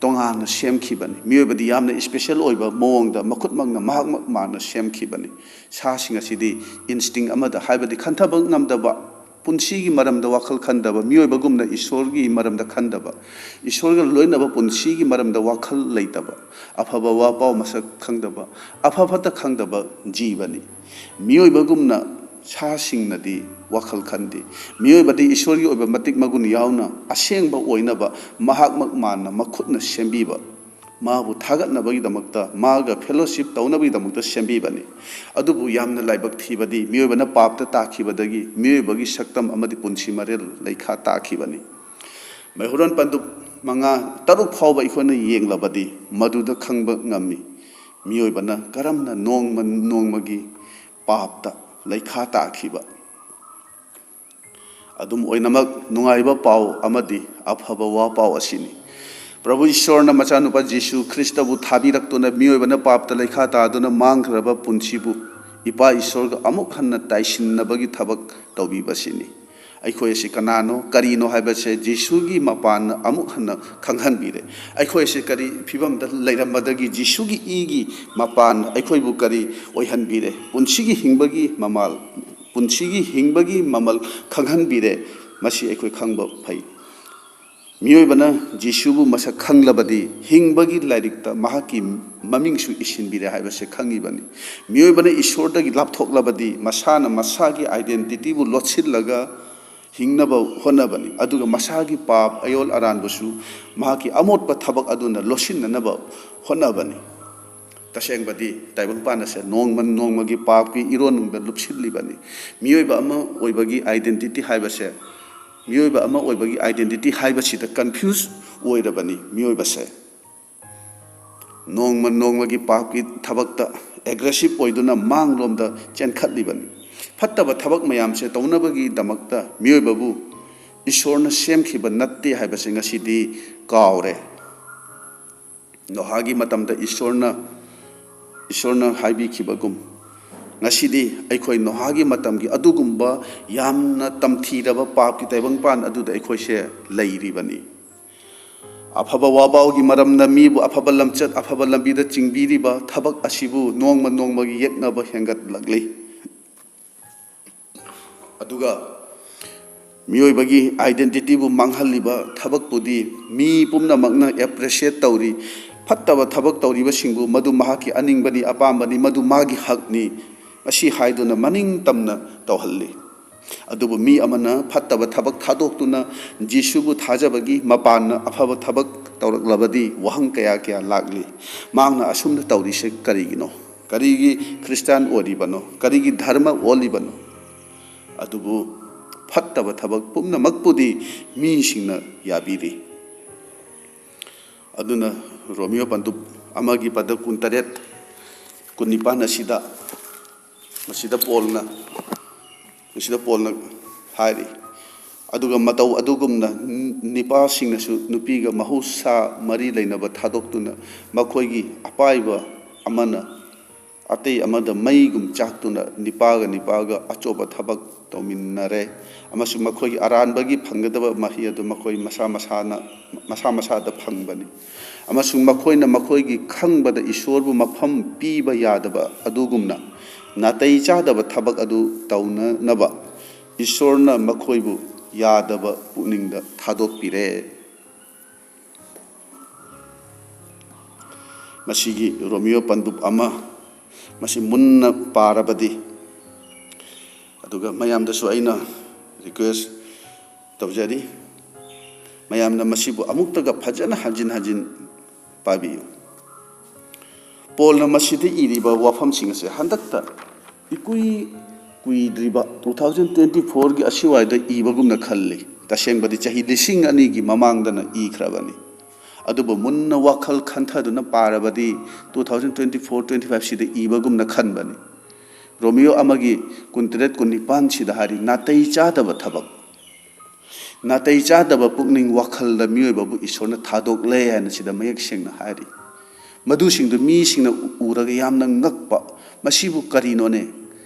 ꯇꯣꯉꯥꯟꯅ ꯁꯦꯝꯈꯤꯕꯅꯤ꯫ ꯃꯤꯑꯣꯏꯕꯗꯤ ꯌꯥꯝꯅ ꯏꯁꯄꯦꯁꯦꯜ ꯑꯣꯏꯕ ꯃꯑꯣꯡꯗ ꯃꯈꯨꯠꯃꯛꯅ ꯃꯍꯥꯛꯃꯛ ꯃꯥꯅ ꯁꯦꯝꯈꯤꯕꯅꯤ꯫ ꯁꯥꯁꯤꯡ ꯑꯁꯤꯗꯤ ꯏꯟꯁꯇꯤꯡ ꯑꯃꯗ, ꯍꯥꯏꯕꯗꯤ ꯈꯟꯊꯕ ꯉꯝꯗꯕ, ꯄꯨꯟꯁꯤꯒꯤ ꯃꯔꯝꯗ ꯋꯥꯈꯜ ꯈꯟꯗꯕ, ꯃꯤꯑꯣꯏꯕꯒꯨꯝꯅ ꯏꯁꯣꯔꯒꯤ ꯃꯔꯝꯗ ꯈꯟꯗꯕ, ꯏꯁꯣꯔꯒ ꯂꯣꯏꯅꯕ ꯄꯨꯟꯁꯤꯒꯤ ꯃꯔꯝꯗ ꯋꯥꯈꯜ ꯂꯩꯇꯕ, ꯑꯐꯕ ꯋꯥꯄꯥꯎ ꯃꯁꯛ ꯈꯪꯗꯕ, ꯑꯐ ꯐꯠꯇ ꯈꯪꯗꯕ ꯖꯤꯕꯅꯤ꯫ ꯃꯤꯑꯣꯏꯕꯒꯨꯝꯅ ꯁꯥꯁꯤꯡꯅꯗꯤ ꯋꯥꯈꯜ ꯈꯟꯗꯦ꯫ ꯃꯤꯑꯣꯏꯕꯗꯤ ꯏꯁꯣꯔꯒꯤ ꯑꯣꯏꯕ ꯃꯇꯤꯛ ꯃꯒꯨꯟ ꯌꯥꯎꯅ ꯑꯁꯦꯡꯕ ꯑꯣꯏꯅꯕ ꯃꯍꯥꯛꯃꯛ ꯃꯥꯅ ꯃꯈꯨꯠꯅ ꯁꯦꯝꯕꯤꯕ, ꯃꯥꯕꯨ ꯊꯥꯒꯠꯅꯕꯒꯤꯗꯃꯛꯇ, ꯃꯥꯒ ꯐꯦꯂꯣꯁꯤꯞ ꯇꯧꯅꯕꯒꯤꯗꯃꯛꯇ ꯁꯦꯝꯕꯤꯕꯅꯤ꯫ ꯑꯗꯨꯕꯨ ꯌꯥꯝꯅ ꯂꯥꯏꯕꯛ ꯊꯤꯕꯗꯤ ꯃꯤꯑꯣꯏꯕꯅ ꯄꯥꯞꯇ ꯇꯥꯈꯤꯕꯗꯒꯤ ꯃꯤꯑꯣꯏꯕꯒꯤ ꯁꯛꯇꯝ ꯑꯃꯗꯤ ꯄꯨꯟꯁꯤ ꯃꯔꯦꯜ ꯂꯩꯈꯥ ꯇꯥꯈꯤꯕꯅꯤ꯫ ꯃꯩꯍꯧꯔꯣꯟ ꯄꯟꯗꯨꯞ ꯃꯉꯥ, ꯇꯔꯨꯛ ꯐꯥꯎꯕ ꯑꯩꯈꯣꯏꯅ ꯌꯦꯡꯂꯕꯗꯤ ꯃꯗꯨꯗ ꯈꯪꯕ ꯉꯝꯃꯤ, ꯃꯤꯑꯣꯏꯕꯅ ꯀꯔꯝꯅ ꯅꯣꯡꯃ ꯅꯣꯡꯃꯒꯤ ꯄꯥꯞꯇ ꯂꯩꯈꯥ ꯇꯥꯈꯤꯕ꯫ ꯑꯗꯨꯝ ꯑꯣꯏꯅꯃꯛ, ꯅꯨꯡꯉꯥꯏꯕ ꯄꯥꯎ ꯑꯃꯗꯤ ꯑꯐꯕ ꯋꯥ ꯄꯥꯎ ꯑꯁꯤꯅꯤ꯫ ꯄ꯭ꯔꯚꯨ ꯏꯁ꯭ꯋꯔꯅ ꯃꯆꯥꯅꯨꯄꯥ ꯖꯤꯁꯨ ꯈ꯭ꯔꯤꯁꯇꯕꯨ ꯊꯥꯕꯤꯔꯛꯇꯨꯅ, ꯃꯤꯑꯣꯏꯕꯅ ꯄꯥꯞꯇ ꯂꯩꯈꯥ ꯇꯥꯗꯨꯅ ꯃꯥꯡꯈ꯭ꯔꯕ ꯄꯨꯟꯁꯤꯕꯨ ꯏꯄꯥ ꯏꯁ꯭ꯋꯔꯒ ꯑꯃꯨꯛ ꯍꯟꯅ ꯇꯥꯏꯁꯤꯟꯅꯕꯒꯤ ꯊꯕꯛ ꯇꯧꯕꯤꯕꯁꯤꯅꯤ꯫ ꯑꯩꯈꯣꯏ ꯑꯁꯤ ꯀꯅꯥꯅꯣ, ꯀꯔꯤꯅꯣ ꯍꯥꯏꯕꯁꯦ ꯖꯤꯁꯨꯒꯤ ꯃꯄꯥꯟꯅ ꯑꯃꯨꯛ ꯍꯟꯅ ꯈꯪꯍꯟꯕꯤꯔꯦ꯫ ꯑꯩꯈꯣꯏ ꯑꯁꯤ ꯀꯔꯤ ꯐꯤꯕꯝꯗ ꯂꯩꯔꯝꯕꯗꯒꯤ ꯖꯤꯁꯨꯒꯤ ꯏꯒꯤ ꯃꯄꯥꯟ ꯑꯩꯈꯣꯏꯕꯨ ꯀꯔꯤ ꯑꯣꯏꯍꯟꯕꯤꯔꯦ? ꯄꯨꯟꯁꯤꯒꯤ ꯍꯤꯡꯕꯒꯤ ꯃꯃꯜ, ꯄꯨꯟꯁꯤꯒꯤ ꯍꯤꯡꯕꯒꯤ ꯃꯃꯜ ꯈꯪꯍꯟꯕꯤꯔꯦ꯫ ꯃꯁꯤ ꯑꯩꯈꯣꯏ ꯈꯪꯕ ꯐꯩ꯫ ꯃꯤꯑꯣꯏꯕꯅ ꯖꯤꯁꯨꯕꯨ ꯃꯁꯛ ꯈꯪꯂꯕꯗꯤ ꯍꯤꯡꯕꯒꯤ ꯂꯥꯏꯔꯤꯛꯇ ꯃꯍꯥꯛꯀꯤ ꯃꯃꯤꯡꯁꯨ ꯏꯁꯤꯟꯕꯤꯔꯦ ꯍꯥꯏꯕꯁꯦ ꯈꯪꯉꯤꯕꯅꯤ꯫ ꯃꯤꯑꯣꯏꯕꯅ ꯏꯁꯣꯔꯗꯒꯤ ꯂꯥꯞꯊꯣꯛꯂꯕꯗꯤ ꯃꯁꯥꯅ ꯃꯁꯥꯒꯤ identityꯕꯨ ꯂꯣꯠꯁꯤꯜꯂꯒ ꯍꯤꯡꯅꯕ ꯍꯣꯠꯅꯕꯅꯤ, ꯑꯗꯨꯒ ꯃꯁꯥꯒꯤ ꯄꯥꯞ ꯑꯌꯣꯜ ꯑꯔꯥꯟꯕꯁꯨ ꯃꯍꯥꯛꯀꯤ ꯑꯃꯣꯠꯄ ꯊꯕꯛ ꯑꯗꯨꯅ ꯂꯣꯠꯁꯤꯟꯅꯅꯕ ꯍꯣꯠꯅꯕꯅꯤ꯫ ꯇꯁꯦꯡꯕꯗꯤ ꯇꯥꯏꯕꯪꯄꯥꯟ ꯑꯁꯦ ꯅꯣꯡꯃ ꯅꯣꯡꯃꯒꯤ ꯄꯥꯞꯀꯤ ꯏꯔꯣꯟꯅꯨꯡꯗ ꯂꯨꯞꯁꯤꯜꯂꯤꯕꯅꯤ꯫ ꯃꯤꯑꯣꯏꯕ ꯑꯃ ꯑꯣꯏꯕꯒꯤ identity ꯍꯥꯏꯕꯁꯦ, ꯃꯤꯑꯣꯏꯕ ꯑꯃ ꯑꯣꯏꯕꯒꯤ identity ꯍꯥꯏꯕꯁꯤꯗ confuse ꯑꯣꯏꯔꯕꯅꯤ ꯃꯤꯑꯣꯏꯕꯁꯦ꯫ ꯅꯣꯡꯃ ꯅꯣꯡꯃꯒꯤ ꯄꯥꯞꯀꯤ ꯊꯕꯛꯇ aggressive ꯑꯣꯏꯗꯨꯅ ꯃꯥꯡꯂꯣꯝꯗ ꯆꯦꯟꯈꯠꯂꯤꯕꯅꯤ꯫ ꯐꯠꯇꯕ ꯊꯕꯛ ꯃꯌꯥꯝꯁꯦ ꯇꯧꯅꯕꯒꯤꯗꯃꯛꯇ ꯃꯤꯑꯣꯏꯕꯕꯨ ꯏꯁꯣꯔꯅ ꯁꯦꯝꯈꯤꯕ ꯅꯠꯇꯦ ꯍꯥꯏꯕꯁꯦ ꯉꯁꯤꯗꯤ ꯀꯥꯎꯔꯦ꯫ ꯅꯣꯍꯥꯒꯤ ꯃꯇꯝꯗ ꯏꯁꯣꯔꯅ, ꯏꯁꯣꯔꯅ ꯍꯥꯏꯕꯤꯈꯤꯕꯒꯨꯝ, ꯉꯁꯤꯗꯤ ꯑꯩꯈꯣꯏ ꯅꯣꯍꯥꯒꯤ ꯃꯇꯝꯒꯤ ꯑꯗꯨꯒꯨꯝꯕ ꯌꯥꯝꯅ ꯇꯝꯊꯤꯔꯕ ꯄꯥꯞꯀꯤ ꯇꯥꯏꯕꯪꯄꯥꯟ ꯑꯗꯨꯗ ꯑꯩꯈꯣꯏꯁꯦ ꯂꯩꯔꯤꯕꯅꯤ꯫ ꯑꯐꯕ ꯋꯥꯄꯥꯎꯒꯤ ꯃꯔꯝꯅ ꯃꯤꯕꯨ ꯑꯐꯕ ꯂꯝꯆꯠ, ꯑꯐꯕ ꯂꯝꯕꯤꯗ ꯆꯤꯡꯕꯤꯔꯤꯕ ꯊꯕꯛ ꯑꯁꯤꯕꯨ ꯅꯣꯡꯃ ꯅꯣꯡꯃꯒꯤ ꯌꯦꯛꯅꯕ ꯍꯦꯟꯒꯠꯂꯛꯂꯤ꯫ ꯑꯗꯨꯒ ꯃꯤꯑꯣꯏꯕꯒꯤ identityꯕꯨ ꯃꯥꯡꯍꯜꯂꯤꯕ ꯊꯕꯛꯄꯨꯗꯤ ꯃꯤ ꯄꯨꯝꯅꯃꯛꯅ appreciate ꯇꯧꯔꯤ꯫ ꯐꯠꯇꯕ ꯊꯕꯛ ꯇꯧꯔꯤꯕꯁꯤꯡꯕꯨ ꯃꯗꯨ ꯃꯍꯥꯛꯀꯤ ꯑꯅꯤꯡꯕꯅꯤ, ꯑꯄꯥꯝꯕꯅꯤ, ꯃꯗꯨ ꯃꯥꯒꯤ ꯍꯛꯅꯤ, ꯑꯁꯤ ꯍꯥꯏꯗꯨꯅ ꯃꯅꯤꯡ ꯇꯝꯅ ꯇꯧꯍꯜꯂꯤ꯫ ꯑꯗꯨꯕꯨ ꯃꯤ ꯑꯃꯅ ꯐꯠꯇꯕ ꯊꯕꯛ ꯊꯥꯗꯣꯛꯇꯨꯅ ꯖꯤꯁꯨꯕꯨ ꯊꯥꯖꯕꯒꯤ ꯃꯄꯥꯟꯅ ꯑꯐꯕ ꯊꯕꯛ ꯇꯧꯔꯛꯂꯕꯗꯤ ꯋꯥꯍꯪ ꯀꯌꯥ ꯀꯌꯥ ꯂꯥꯛꯂꯤ꯫ ꯃꯍꯥꯛꯅ ꯑꯁꯨꯝꯅ ꯇꯧꯔꯤꯁꯦ ꯀꯔꯤꯒꯤꯅꯣ? ꯀꯔꯤꯒꯤ ꯈ꯭ꯔꯤꯁꯇꯥꯟ ꯑꯣꯏꯔꯤꯕꯅꯣ? ꯀꯔꯤꯒꯤ ꯙꯔꯃ ꯑꯣꯜꯂꯤꯕꯅꯣ? ꯑꯗꯨꯕꯨ ꯐꯠꯇꯕ ꯊꯕꯛ ꯄꯨꯝꯅꯃꯛꯄꯨꯗꯤ ꯃꯤꯁꯤꯡꯅ ꯌꯥꯕꯤꯔꯤ꯫ ꯑꯗꯨꯅ ꯔꯣꯃꯤꯌꯣ ꯄꯟꯗꯨꯞ ꯑꯃꯒꯤ ꯄꯗ ꯀꯨꯟꯇꯔꯦꯠ, ꯀꯨꯟꯅꯤꯄꯥꯟ ꯑꯁꯤꯗ, ꯃꯁꯤꯗ ꯄꯣꯜꯅ, ꯃꯁꯤꯗ ꯄꯣꯜꯅ ꯍꯥꯏꯔꯤ, ꯑꯗꯨꯒ ꯃꯇꯧ ꯑꯗꯨꯒꯨꯝꯅ ꯅꯨꯄꯥꯁꯤꯡꯅꯁꯨ ꯅꯨꯄꯤꯒ ꯃꯍꯧꯁꯥ ꯃꯔꯤ ꯂꯩꯅꯕ ꯊꯥꯗꯣꯛꯇꯨꯅ ꯃꯈꯣꯏꯒꯤ ꯑꯄꯥꯏꯕ ꯑꯃꯅ ꯑꯇꯩ ꯑꯃꯗ ꯃꯩꯒꯨꯝ ꯆꯥꯛꯇꯨꯅ ꯅꯤꯄꯥꯒ ꯅꯤꯄꯥꯒ ꯑꯆꯧꯕ ꯊꯕꯛ ꯇꯧꯃꯤꯟꯅꯔꯦ, ꯑꯃꯁꯨꯡ ꯃꯈꯣꯏꯒꯤ ꯑꯔꯥꯟꯕꯒꯤ ꯐꯪꯒꯗꯕ ꯃꯍꯩ ꯑꯗꯨ ꯃꯈꯣꯏ ꯃꯁꯥ ꯃꯁꯥꯅ, ꯃꯁꯥ ꯃꯁꯥꯗ ꯐꯪꯕꯅꯤ꯫ ꯑꯃꯁꯨꯡ ꯃꯈꯣꯏꯅ ꯃꯈꯣꯏꯒꯤ ꯈꯪꯕꯗ ꯏꯁꯣꯔꯕꯨ ꯃꯐꯝ ꯄꯤꯕ ꯌꯥꯗꯕ ꯑꯗꯨꯒꯨꯝꯅ ꯅꯥꯇꯩ ꯆꯥꯗꯕ ꯊꯕꯛ ꯑꯗꯨ ꯇꯧꯅꯅꯕ ꯏꯁꯣꯔꯅ ꯃꯈꯣꯏꯕꯨ ꯌꯥꯗꯕ ꯄꯨꯛꯅꯤꯡꯗ ꯊꯥꯗꯣꯛꯄꯤꯔꯦ꯫ ꯃꯁꯤꯒꯤ ꯔꯣꯃꯤꯌꯣ ꯄꯟꯗꯨꯞ ꯑꯃ, ꯃꯁꯤ ꯃꯨꯟꯅ ꯄꯥꯔꯕꯗꯤ, ꯑꯗꯨꯒ ꯃꯌꯥꯝꯗꯁꯨ ꯑꯩꯅ ꯔꯤꯀ꯭ꯋꯦꯁ ꯇꯧꯖꯔꯤ, ꯃꯌꯥꯝꯅ ꯃꯁꯤꯕꯨ ꯑꯃꯨꯛꯇꯒ ꯐꯖꯅ ꯍꯟꯖꯤꯟ ꯍꯟꯖꯤꯟ ꯄꯥꯕꯤꯌꯨ꯫ ꯄꯣꯜꯅ ꯃꯁꯤꯗ ꯏꯔꯤꯕ ꯋꯥꯐꯝꯁꯤꯡ ꯑꯁꯦ ꯍꯟꯗꯛꯇ ꯏꯀꯨꯏ ꯀꯨꯏꯗ꯭ꯔꯤꯕ two thousand twenty fourꯒꯤ ꯑꯁꯤꯋꯥꯏꯗ ꯏꯕꯒꯨꯝꯅ ꯈꯜꯂꯤ꯫ ꯇꯁꯦꯡꯕꯗꯤ ꯆꯍꯤ ꯂꯤꯁꯤꯡ ꯑꯅꯤꯒꯤ ꯃꯃꯥꯡꯗꯅ ꯏꯈ꯭ꯔꯕꯅꯤ꯫ ꯑꯗꯨꯕꯨ ꯃꯨꯟꯅ ꯋꯥꯈꯜ ꯈꯟꯊꯗꯨꯅ ꯄꯥꯔꯕꯗꯤ two thousand twenty four twenty five ꯁꯤꯗ ꯏꯕꯒꯨꯝꯅ ꯈꯟꯕꯅꯤ꯫ ꯔꯣꯃꯤꯌꯣ ꯑꯃꯒꯤ ꯀꯨꯟꯇꯔꯦꯠ ꯀꯨꯟꯅꯤꯄꯥꯟꯁꯤꯗ ꯍꯥꯏꯔꯤ, ꯅꯥꯇꯩ ꯆꯥꯗꯕ ꯊꯕꯛ, ꯅꯥꯇꯩ ꯆꯥꯗꯕ ꯄꯨꯛꯅꯤꯡ ꯋꯥꯈꯜꯗ ꯃꯤꯑꯣꯏꯕꯕꯨ ꯏꯁꯣꯔꯅ ꯊꯥꯗꯣꯛꯂꯦ ꯍꯥꯏꯅ ꯁꯤꯗ ꯃꯌꯦꯛ ꯁꯦꯡꯅ ꯍꯥꯏꯔꯤ꯫ ꯃꯗꯨꯁꯤꯡꯗꯨ ꯃꯤꯁꯤꯡꯅ ꯎꯔꯒ ꯌꯥꯝꯅ ꯉꯛꯄ, "ꯃꯁꯤꯕꯨ ꯀꯔꯤꯅꯣꯅꯦ?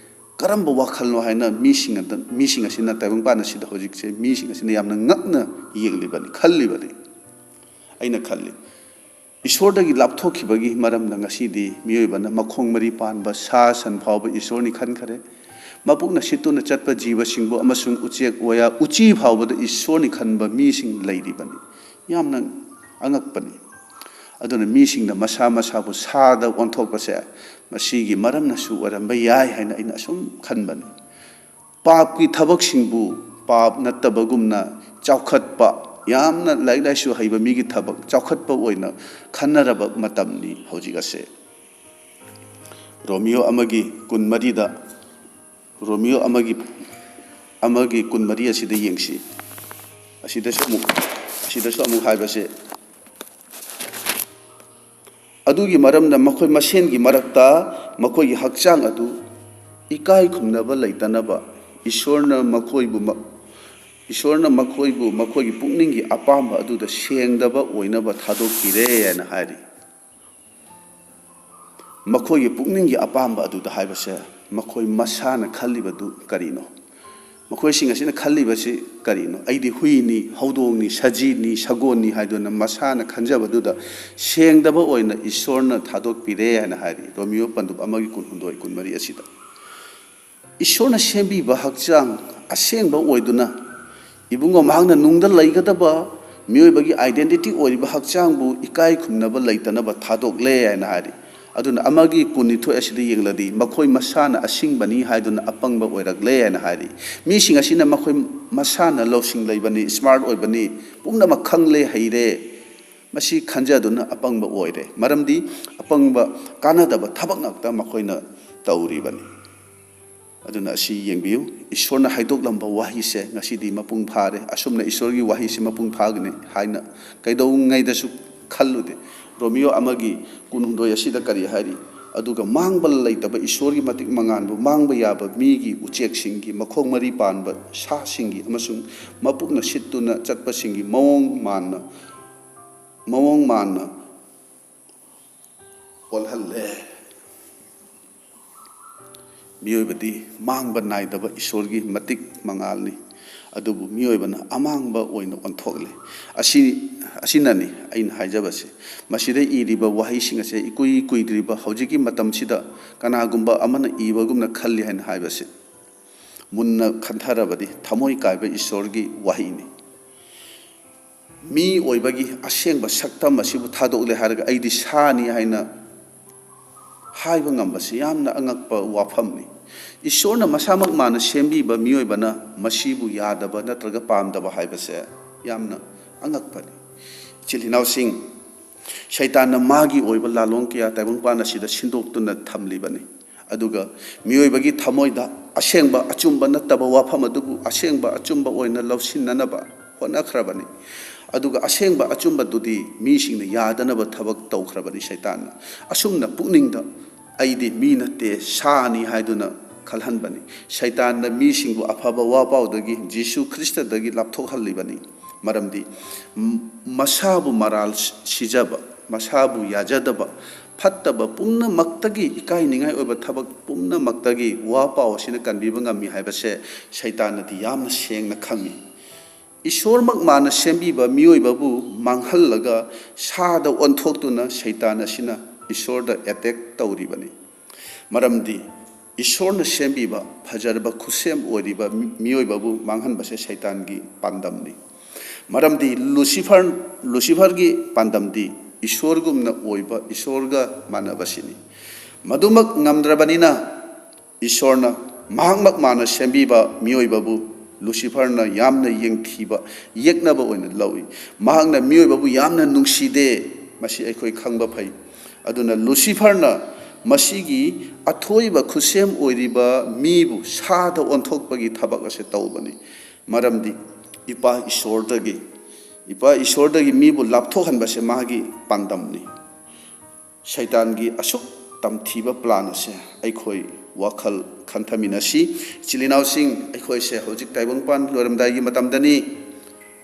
ꯀꯔꯝꯕ ꯋꯥꯈꯜꯅꯣ?" ꯍꯥꯏꯅ ꯃꯤꯁꯤꯡ ꯑꯗ-, ꯃꯤꯁꯤꯡ ꯑꯁꯤꯅ, ꯇꯥꯏꯕꯪꯄꯥꯟ ꯑꯁꯤꯗ ꯍꯧꯖꯤꯛꯁꯦ ꯃꯤꯁꯤꯡ ꯑꯁꯤꯅ ꯌꯥꯝꯅ ꯉꯛꯅ ꯌꯦꯡꯂꯤꯕꯅꯤ, ꯈꯜꯂꯤꯕꯅꯤ꯫ ꯑꯩꯅ ꯈꯜꯂꯤ, ꯏꯁꯣꯔꯗꯒꯤ ꯂꯥꯞꯊꯣꯛꯈꯤꯕꯒꯤ ꯃꯔꯝꯅ ꯉꯁꯤꯗꯤ ꯃꯤꯑꯣꯏꯕꯅ ꯃꯈꯣꯡ ꯃꯔꯤ ꯄꯥꯟꯕ ꯁꯥ ꯁꯟ ꯐꯥꯎꯕ ꯏꯁꯣꯔꯅꯤ ꯈꯟꯈꯔꯦ꯫ ꯃꯄꯨꯛꯅ ꯁꯤꯠꯇꯨꯅ ꯆꯠꯄ ꯖꯤꯕꯁꯤꯡꯕꯨ ꯑꯃꯁꯨꯡ ꯎꯆꯦꯛ ꯋꯥꯌꯥ, ꯎꯆꯤ ꯐꯥꯎꯕꯗ ꯏꯁꯣꯔꯅꯤ ꯈꯟꯕ ꯃꯤꯁꯤꯡ ꯂꯩꯔꯤꯕꯅꯤ꯫ ꯌꯥꯝꯅ ꯑꯉꯛꯄꯅꯤ꯫ ꯑꯗꯨꯅ ꯃꯤꯁꯤꯡꯅ ꯃꯁꯥ ꯃꯁꯥꯕꯨ ꯁꯥꯗ ꯑꯣꯟꯊꯣꯛꯄꯁꯦ ꯃꯁꯤꯒꯤ ꯃꯔꯝꯅꯁꯨ ꯑꯣꯏꯔꯝꯕ ꯌꯥꯏ ꯍꯥꯏꯅ ꯑꯩꯅ ꯑꯁꯨꯝ ꯈꯟꯕꯅꯤ꯫ ꯄꯥꯞꯀꯤ ꯊꯕꯛꯁꯤꯡꯕꯨ ꯄꯥꯞ ꯅꯠꯇꯕꯒꯨꯝꯅ ꯆꯥꯎꯈꯠꯄ, ꯌꯥꯝꯅ ꯂꯥꯏꯔꯤꯛ ꯂꯥꯏꯁꯨ ꯍꯩꯕ ꯃꯤꯒꯤ ꯊꯕꯛ ꯆꯥꯎꯈꯠꯄ ꯑꯣꯏꯅ ꯈꯟꯅꯔꯕ ꯃꯇꯝꯅꯤ ꯍꯧꯖꯤꯛ ꯑꯁꯦ꯫ ꯔꯣꯃꯤꯌꯣ ꯑꯃꯒꯤ ꯀꯨꯟꯃꯔꯤꯗ, ꯔꯣꯃꯤꯌꯣ ꯑꯃꯒꯤ, ꯑꯃꯒꯤ ꯀꯨꯟꯃꯔꯤ ꯑꯁꯤꯗ ꯌꯦꯡꯁꯤ꯫ ꯑꯁꯤꯗꯁꯨ ꯑꯃꯨꯛ, ꯑꯁꯤꯗꯁꯨ ꯑꯃꯨꯛ ꯍꯥꯏꯕꯁꯦ, ꯑꯗꯨꯒꯤ ꯃꯔꯝꯅ ꯃꯈꯣꯏ ꯃꯁꯦꯟꯒꯤ ꯃꯔꯛꯇ ꯃꯈꯣꯏꯒꯤ ꯍꯛꯆꯥꯡ ꯑꯗꯨ ꯏꯀꯥꯏ ꯈꯨꯝꯅꯕ ꯂꯩꯇꯅꯕ ꯏꯁꯣꯔꯅ ꯃꯈꯣꯏꯕꯨ ꯃ-, ꯏꯁꯣꯔꯅ ꯃꯈꯣꯏꯕꯨ ꯃꯈꯣꯏꯒꯤ ꯄꯨꯛꯅꯤꯡꯒꯤ ꯑꯄꯥꯝꯕ ꯑꯗꯨꯗ ꯁꯦꯡꯗꯕ ꯑꯣꯏꯅꯕ ꯊꯥꯗꯣꯛꯄꯤꯔꯦ ꯍꯥꯏꯅ ꯍꯥꯏꯔꯤ꯫ ꯃꯈꯣꯏꯒꯤ ꯄꯨꯛꯅꯤꯡꯒꯤ ꯑꯄꯥꯝꯕ ꯑꯗꯨꯗ ꯍꯥꯏꯕꯁꯦ, ꯃꯈꯣꯏ ꯃꯁꯥꯅ ꯈꯜꯂꯤꯕꯗꯨ ꯀꯔꯤꯅꯣ? ꯃꯈꯣꯏꯁꯤꯡ ꯑꯁꯤꯅ ꯈꯜꯂꯤꯕꯁꯤ ꯀꯔꯤꯅꯣ? "ꯑꯩꯗꯤ ꯍꯨꯏꯅꯤ, ꯍꯧꯗꯣꯡꯅꯤ, ꯁꯖꯤꯅꯤ, ꯁꯒꯣꯜꯅꯤ" ꯍꯥꯏꯗꯨꯅ ꯃꯁꯥꯅ ꯈꯟꯖꯕꯗꯨꯗ ꯁꯦꯡꯗꯕ ꯑꯣꯏꯅ ꯏꯁꯣꯔꯅ ꯊꯥꯗꯣꯛꯄꯤꯔꯦ ꯍꯥꯏꯅ ꯍꯥꯏꯔꯤ, ꯔꯣꯃꯤꯌꯣ ꯄꯟꯗꯨꯞ ꯑꯃꯒꯤ ꯀꯨꯟꯍꯨꯝꯗꯣꯏ, ꯀꯨꯟꯃꯔꯤ ꯑꯁꯤꯗ꯫ ꯏꯁꯣꯔꯅ ꯁꯦꯝꯕꯤꯕ ꯍꯛꯆꯥꯡ ꯑꯁꯦꯡꯕ ꯑꯣꯏꯗꯨꯅ, ꯏꯕꯨꯡꯉꯣ, ꯃꯍꯥꯛꯅ ꯅꯨꯡꯗ ꯂꯩꯒꯗꯕ ꯃꯤꯑꯣꯏꯕꯒꯤ identity ꯑꯣꯏꯔꯤꯕ ꯍꯛꯆꯥꯡꯕꯨ ꯏꯀꯥꯏ ꯈꯨꯝꯅꯕ ꯂꯩꯇꯅꯕ ꯊꯥꯗꯣꯛꯂꯦ ꯍꯥꯏꯅ ꯍꯥꯏꯔꯤ꯫ ꯑꯗꯨꯅ ꯑꯃꯒꯤ ꯀꯨꯟꯅꯤꯊꯣꯏ ꯑꯁꯤꯗ ꯌꯦꯡꯂꯗꯤ, "ꯃꯈꯣꯏ ꯃꯁꯥꯅ ꯑꯁꯤꯡꯕꯅꯤ ꯍꯥꯏꯗꯨꯅ ꯑꯄꯪꯕ ꯑꯣꯏꯔꯛꯂꯦ" ꯍꯥꯏꯅ ꯍꯥꯏꯔꯤ꯫ ꯃꯤꯁꯤꯡ ꯑꯁꯤꯅ ꯃꯈꯣꯏ ꯃꯁꯥꯅ ꯂꯧꯁꯤꯡ ꯂꯩꯕꯅꯤ, smart ꯑꯣꯏꯕꯅꯤ, ꯄꯨꯝꯅꯃꯛ ꯈꯪꯂꯦ, ꯍꯩꯔꯦ, ꯃꯁꯤ ꯈꯟꯖꯗꯨꯅ ꯑꯄꯪꯕ ꯑꯣꯏꯔꯦ꯫ ꯃꯔꯝꯗꯤ ꯑꯄꯪꯕ, ꯀꯥꯟꯅꯗꯕ ꯊꯕꯛ ꯉꯥꯛꯇ ꯃꯈꯣꯏꯅ ꯇꯧꯔꯤꯕꯅꯤ꯫ ꯑꯗꯨꯅ ꯑꯁꯤ ꯌꯦꯡꯕꯤꯌꯨ, ꯏꯁꯣꯔꯅ ꯍꯥꯏꯗꯣꯛꯂꯝꯕ ꯋꯥꯍꯩꯁꯦ ꯉꯁꯤꯗꯤ ꯃꯄꯨꯡ ꯐꯥꯔꯦ꯫ ꯑꯁꯨꯝꯅ ꯏꯁꯣꯔꯒꯤ ꯋꯥꯍꯩꯁꯤ ꯃꯄꯨꯡ ꯐꯥꯒꯅꯤ ꯍꯥꯏꯅ ꯀꯩꯗꯧꯉꯩꯗꯁꯨ ꯈꯜꯂꯨꯗꯦ꯫ ꯔꯣꯃꯤꯌꯣ ꯑꯃꯒꯤ ꯀꯨꯟꯍꯨꯝꯗꯣꯏ ꯑꯁꯤꯗ ꯀꯔꯤ ꯍꯥꯏꯔꯤ? "ꯑꯗꯨꯒ ꯃꯥꯡꯕ ꯂꯩꯇꯕ ꯏꯁꯣꯔꯒꯤ ꯃꯇꯤꯛ ꯃꯉꯥꯜꯕꯨ ꯃꯥꯡꯕ ꯌꯥꯕ ꯃꯤꯒꯤ, ꯎꯆꯦꯛꯁꯤꯡꯒꯤ, ꯃꯈꯣꯡ ꯃꯔꯤ ꯄꯥꯟꯕ ꯁꯥꯁꯤꯡꯒꯤ ꯑꯃꯁꯨꯡ ꯃꯄꯨꯛꯅ ꯁꯤꯠꯇꯨꯅ ꯆꯠꯄꯁꯤꯡꯒꯤ ꯃꯑꯣꯡ ꯃꯥꯟꯅ, ꯃꯑꯣꯡ ꯃꯥꯟꯅ ꯑꯣꯜꯍꯜꯂꯦ"꯫ ꯃꯤꯑꯣꯏꯕꯗꯤ ꯃꯥꯡꯕ ꯅꯥꯏꯗꯕ ꯏꯁꯣꯔꯒꯤ ꯃꯇꯤꯛ ꯃꯉꯥꯜꯅꯤ, ꯑꯗꯨꯕꯨ ꯃꯤꯑꯣꯏꯕꯅ ꯑꯃꯥꯡꯕ ꯑꯣꯏꯅ ꯑꯣꯟꯊꯣꯛꯂꯦ꯫ ꯑꯁꯤ, ꯑꯁꯤꯅꯅꯤ ꯑꯩꯅ ꯍꯥꯏꯖꯕꯁꯦ꯫ ꯃꯁꯤꯗ ꯏꯔꯤꯕ ꯋꯥꯍꯩꯁꯤꯡ ꯑꯁꯦ ꯏꯀꯨꯏ ꯀꯨꯏꯗ꯭ꯔꯤꯕ ꯍꯧꯖꯤꯛꯀꯤ ꯃꯇꯝꯁꯤꯗ ꯀꯅꯥꯒꯨꯝꯕ ꯑꯃꯅ ꯏꯕꯒꯨꯝꯅ ꯈꯜꯂꯤ ꯍꯥꯏꯅ ꯍꯥꯏꯕꯁꯦ ꯃꯨꯟꯅ ꯈꯟꯊꯔꯕꯗꯤ ꯊꯃꯣꯏ ꯀꯥꯏꯕ ꯏꯁꯣꯔꯒꯤ ꯋꯥꯍꯩꯅꯤ꯫ ꯃꯤ ꯑꯣꯏꯕꯒꯤ ꯑꯁꯦꯡꯕ ꯁꯛꯇꯝ ꯑꯁꯤꯕꯨ ꯊꯥꯗꯣꯛꯂꯦ ꯍꯥꯏꯔꯒ "ꯑꯩꯗꯤ ꯁꯥꯅꯤ" ꯍꯥꯏꯅ ꯍꯥꯏꯕ ꯉꯝꯕꯁꯤ ꯌꯥꯝꯅ ꯑꯉꯛꯄ ꯋꯥꯐꯝꯅꯤ꯫ ꯏꯁꯣꯔꯅ ꯃꯁꯥꯃꯛ ꯃꯥꯅ ꯁꯦꯝꯕꯤꯕ ꯃꯤꯑꯣꯏꯕꯅ ꯃꯁꯤꯕꯨ ꯌꯥꯗꯕ ꯅꯠꯇ꯭ꯔꯒ ꯄꯥꯝꯗꯕ ꯍꯥꯏꯕꯁꯦ ꯌꯥꯝꯅ ꯑꯉꯛꯄꯅꯤ꯫ ꯏꯆꯤꯜ ꯏꯅꯥꯎꯁꯤꯡ, ꯁꯩꯇꯥꯟꯅ ꯃꯥꯒꯤ ꯑꯣꯏꯕ ꯂꯥꯂꯣꯡ ꯀꯌꯥ ꯇꯥꯏꯕꯪꯄꯥꯟ ꯑꯁꯤꯗ ꯁꯤꯟꯗꯣꯛꯇꯨꯅ ꯊꯝꯂꯤꯕꯅꯤ꯫ ꯑꯗꯨꯒ ꯃꯤꯑꯣꯏꯕꯒꯤ ꯊꯃꯣꯏꯗ ꯑꯁꯦꯡꯕ ꯑꯆꯨꯝꯕ ꯅꯠꯇꯕ ꯋꯥꯐꯝ ꯑꯗꯨꯕꯨ ꯑꯁꯦꯡꯕ ꯑꯆꯨꯝꯕ ꯑꯣꯏꯅ ꯂꯧꯁꯤꯟꯅꯅꯕ ꯍꯣꯠꯅꯈ꯭ꯔꯕꯅꯤ꯫ ꯑꯗꯨꯒ ꯑꯁꯦꯡꯕ ꯑꯆꯨꯝꯕꯗꯨꯗꯤ ꯃꯤꯁꯤꯡꯅ ꯌꯥꯗꯅꯕ ꯊꯕꯛ ꯇꯧꯈ꯭ꯔꯕꯅꯤ ꯁꯩꯇꯥꯟꯅ꯫ ꯑꯁꯨꯝꯅ ꯄꯨꯛꯅꯤꯡꯗ "ꯑꯩꯗꯤ ꯃꯤ ꯅꯠꯇꯦ, ꯁꯥꯅꯤ" ꯍꯥꯏꯗꯨꯅ ꯈꯜꯍꯟꯕꯅꯤ꯫ ꯁꯩꯇꯥꯟꯅ ꯃꯤꯁꯤꯡꯕꯨ ꯑꯐꯕ ꯋꯥ ꯄꯥꯎꯗꯒꯤ, ꯖꯤꯁꯨ ꯈ꯭ꯔꯤꯁꯇꯗꯒꯤ ꯂꯥꯞꯊꯣꯛꯍꯜꯂꯤꯕꯅꯤ꯫ ꯃꯔꯝꯗꯤ ꯃ-, ꯃꯁꯥꯕꯨ ꯃꯔꯥꯜ ꯁꯤꯖꯕ, ꯃꯁꯥꯕꯨ ꯌꯥꯖꯗꯕ, ꯐꯠꯇꯕ ꯄꯨꯝꯅꯃꯛꯇꯒꯤ, ꯏꯀꯥꯏꯅꯤꯡꯉꯥꯏ ꯑꯣꯏꯕ ꯊꯕꯛ ꯄꯨꯝꯅꯃꯛꯇꯒꯤ ꯋꯥ ꯄꯥꯎ ꯑꯁꯤꯅ ꯀꯟꯕꯤꯕ ꯉꯝꯃꯤ ꯍꯥꯏꯕꯁꯦ ꯁꯩꯇꯥꯟꯅꯗꯤ ꯌꯥꯝꯅ ꯁꯦꯡꯅ ꯈꯪꯉꯤ꯫ ꯏꯁꯣꯔꯃꯛ ꯃꯥꯅ ꯁꯦꯝꯕꯤꯕ ꯃꯤꯑꯣꯏꯕꯕꯨ ꯃꯥꯡꯍꯜꯂꯒ ꯁꯥꯗ ꯑꯣꯟꯊꯣꯛꯇꯨꯅ ꯁꯩꯇꯥꯟ ꯑꯁꯤꯅ ꯏꯁꯣꯔꯗ ꯑꯦꯇꯦꯛ ꯇꯧꯔꯤꯕꯅꯤ꯫ ꯃꯔꯝꯗꯤ ꯏꯁꯣꯔꯅ ꯁꯦꯝꯕꯤꯕ ꯐꯖꯔꯕ ꯈꯨꯠꯁꯦꯝ ꯑꯣꯏꯔꯤꯕ ꯃꯤ-, ꯃꯤꯑꯣꯏꯕꯕꯨ ꯃꯥꯡꯍꯟꯕꯁꯦ ꯁꯩꯇꯥꯟꯒꯤ ꯄꯥꯟꯗꯝꯅꯤ꯫ ꯃꯔꯝꯗꯤ ꯂꯨꯁꯤꯐꯔ, ꯂꯨꯁꯤꯐꯔꯒꯤ ꯄꯥꯟꯗꯝꯗꯤ ꯏꯁꯣꯔꯒꯨꯝꯅ ꯑꯣꯏꯕ, ꯏꯁꯣꯔꯒ ꯃꯥꯟꯅꯕꯁꯤꯅꯤ꯫ ꯃꯗꯨꯃꯛ ꯉꯝꯗ꯭ꯔꯕꯅꯤꯅ ꯏꯁꯣꯔꯅ ꯃꯍꯥꯛꯃꯛ ꯃꯥꯅ ꯁꯦꯝꯕꯤꯕ ꯃꯤꯑꯣꯏꯕꯕꯨ ꯂꯨꯁꯤꯐꯔꯅ ꯌꯥꯝꯅ ꯌꯦꯡꯊꯤꯕ, ꯌꯦꯛꯅꯕ ꯑꯣꯏꯅ ꯂꯧꯏ꯫ ꯃꯍꯥꯛꯅ ꯃꯤꯑꯣꯏꯕꯕꯨ ꯌꯥꯝꯅ ꯅꯨꯡꯁꯤꯗꯦ, ꯃꯁꯤ ꯑꯩꯈꯣꯏ ꯈꯪꯕ ꯐꯩ꯫ ꯑꯗꯨꯅ ꯂꯨꯁꯤꯐꯔꯅ ꯃꯁꯤꯒꯤ ꯑꯊꯣꯏꯕ ꯈꯨꯠꯁꯦꯝ ꯑꯣꯏꯔꯤꯕ ꯃꯤꯕꯨ ꯁꯥꯗ ꯑꯣꯟꯊꯣꯛꯄꯒꯤ ꯊꯕꯛ ꯑꯁꯤ ꯇꯧꯕꯅꯤ꯫ ꯃꯔꯝꯗꯤ ꯏꯄꯥ ꯏꯁꯣꯔꯗꯒꯤ, ꯏꯄꯥ ꯏꯁꯣꯔꯗꯒꯤ ꯃꯤꯕꯨ ꯂꯥꯞꯊꯣꯛꯍꯟꯕꯁꯦ ꯃꯥꯒꯤ ꯄꯥꯟꯗꯝꯅꯤ꯫ ꯁꯩꯇꯥꯟꯒꯤ ꯑꯁꯨꯛ ꯇꯝꯊꯤꯕ ꯄ꯭ꯂꯥꯟ ꯑꯁꯦ ꯑꯩꯈꯣꯏ ꯋꯥꯈꯜ ꯈꯟꯊꯃꯤꯟꯅꯁꯤ꯫ ꯏꯆꯤꯜ ꯏꯅꯥꯎꯁꯤꯡ, ꯑꯩꯈꯣꯏꯁꯦ ꯍꯧꯖꯤꯛ ꯇꯥꯏꯕꯪꯄꯥꯟ ꯂꯣꯏꯔꯝꯗꯥꯏꯒꯤ ꯃꯇꯝꯗꯅꯤ꯫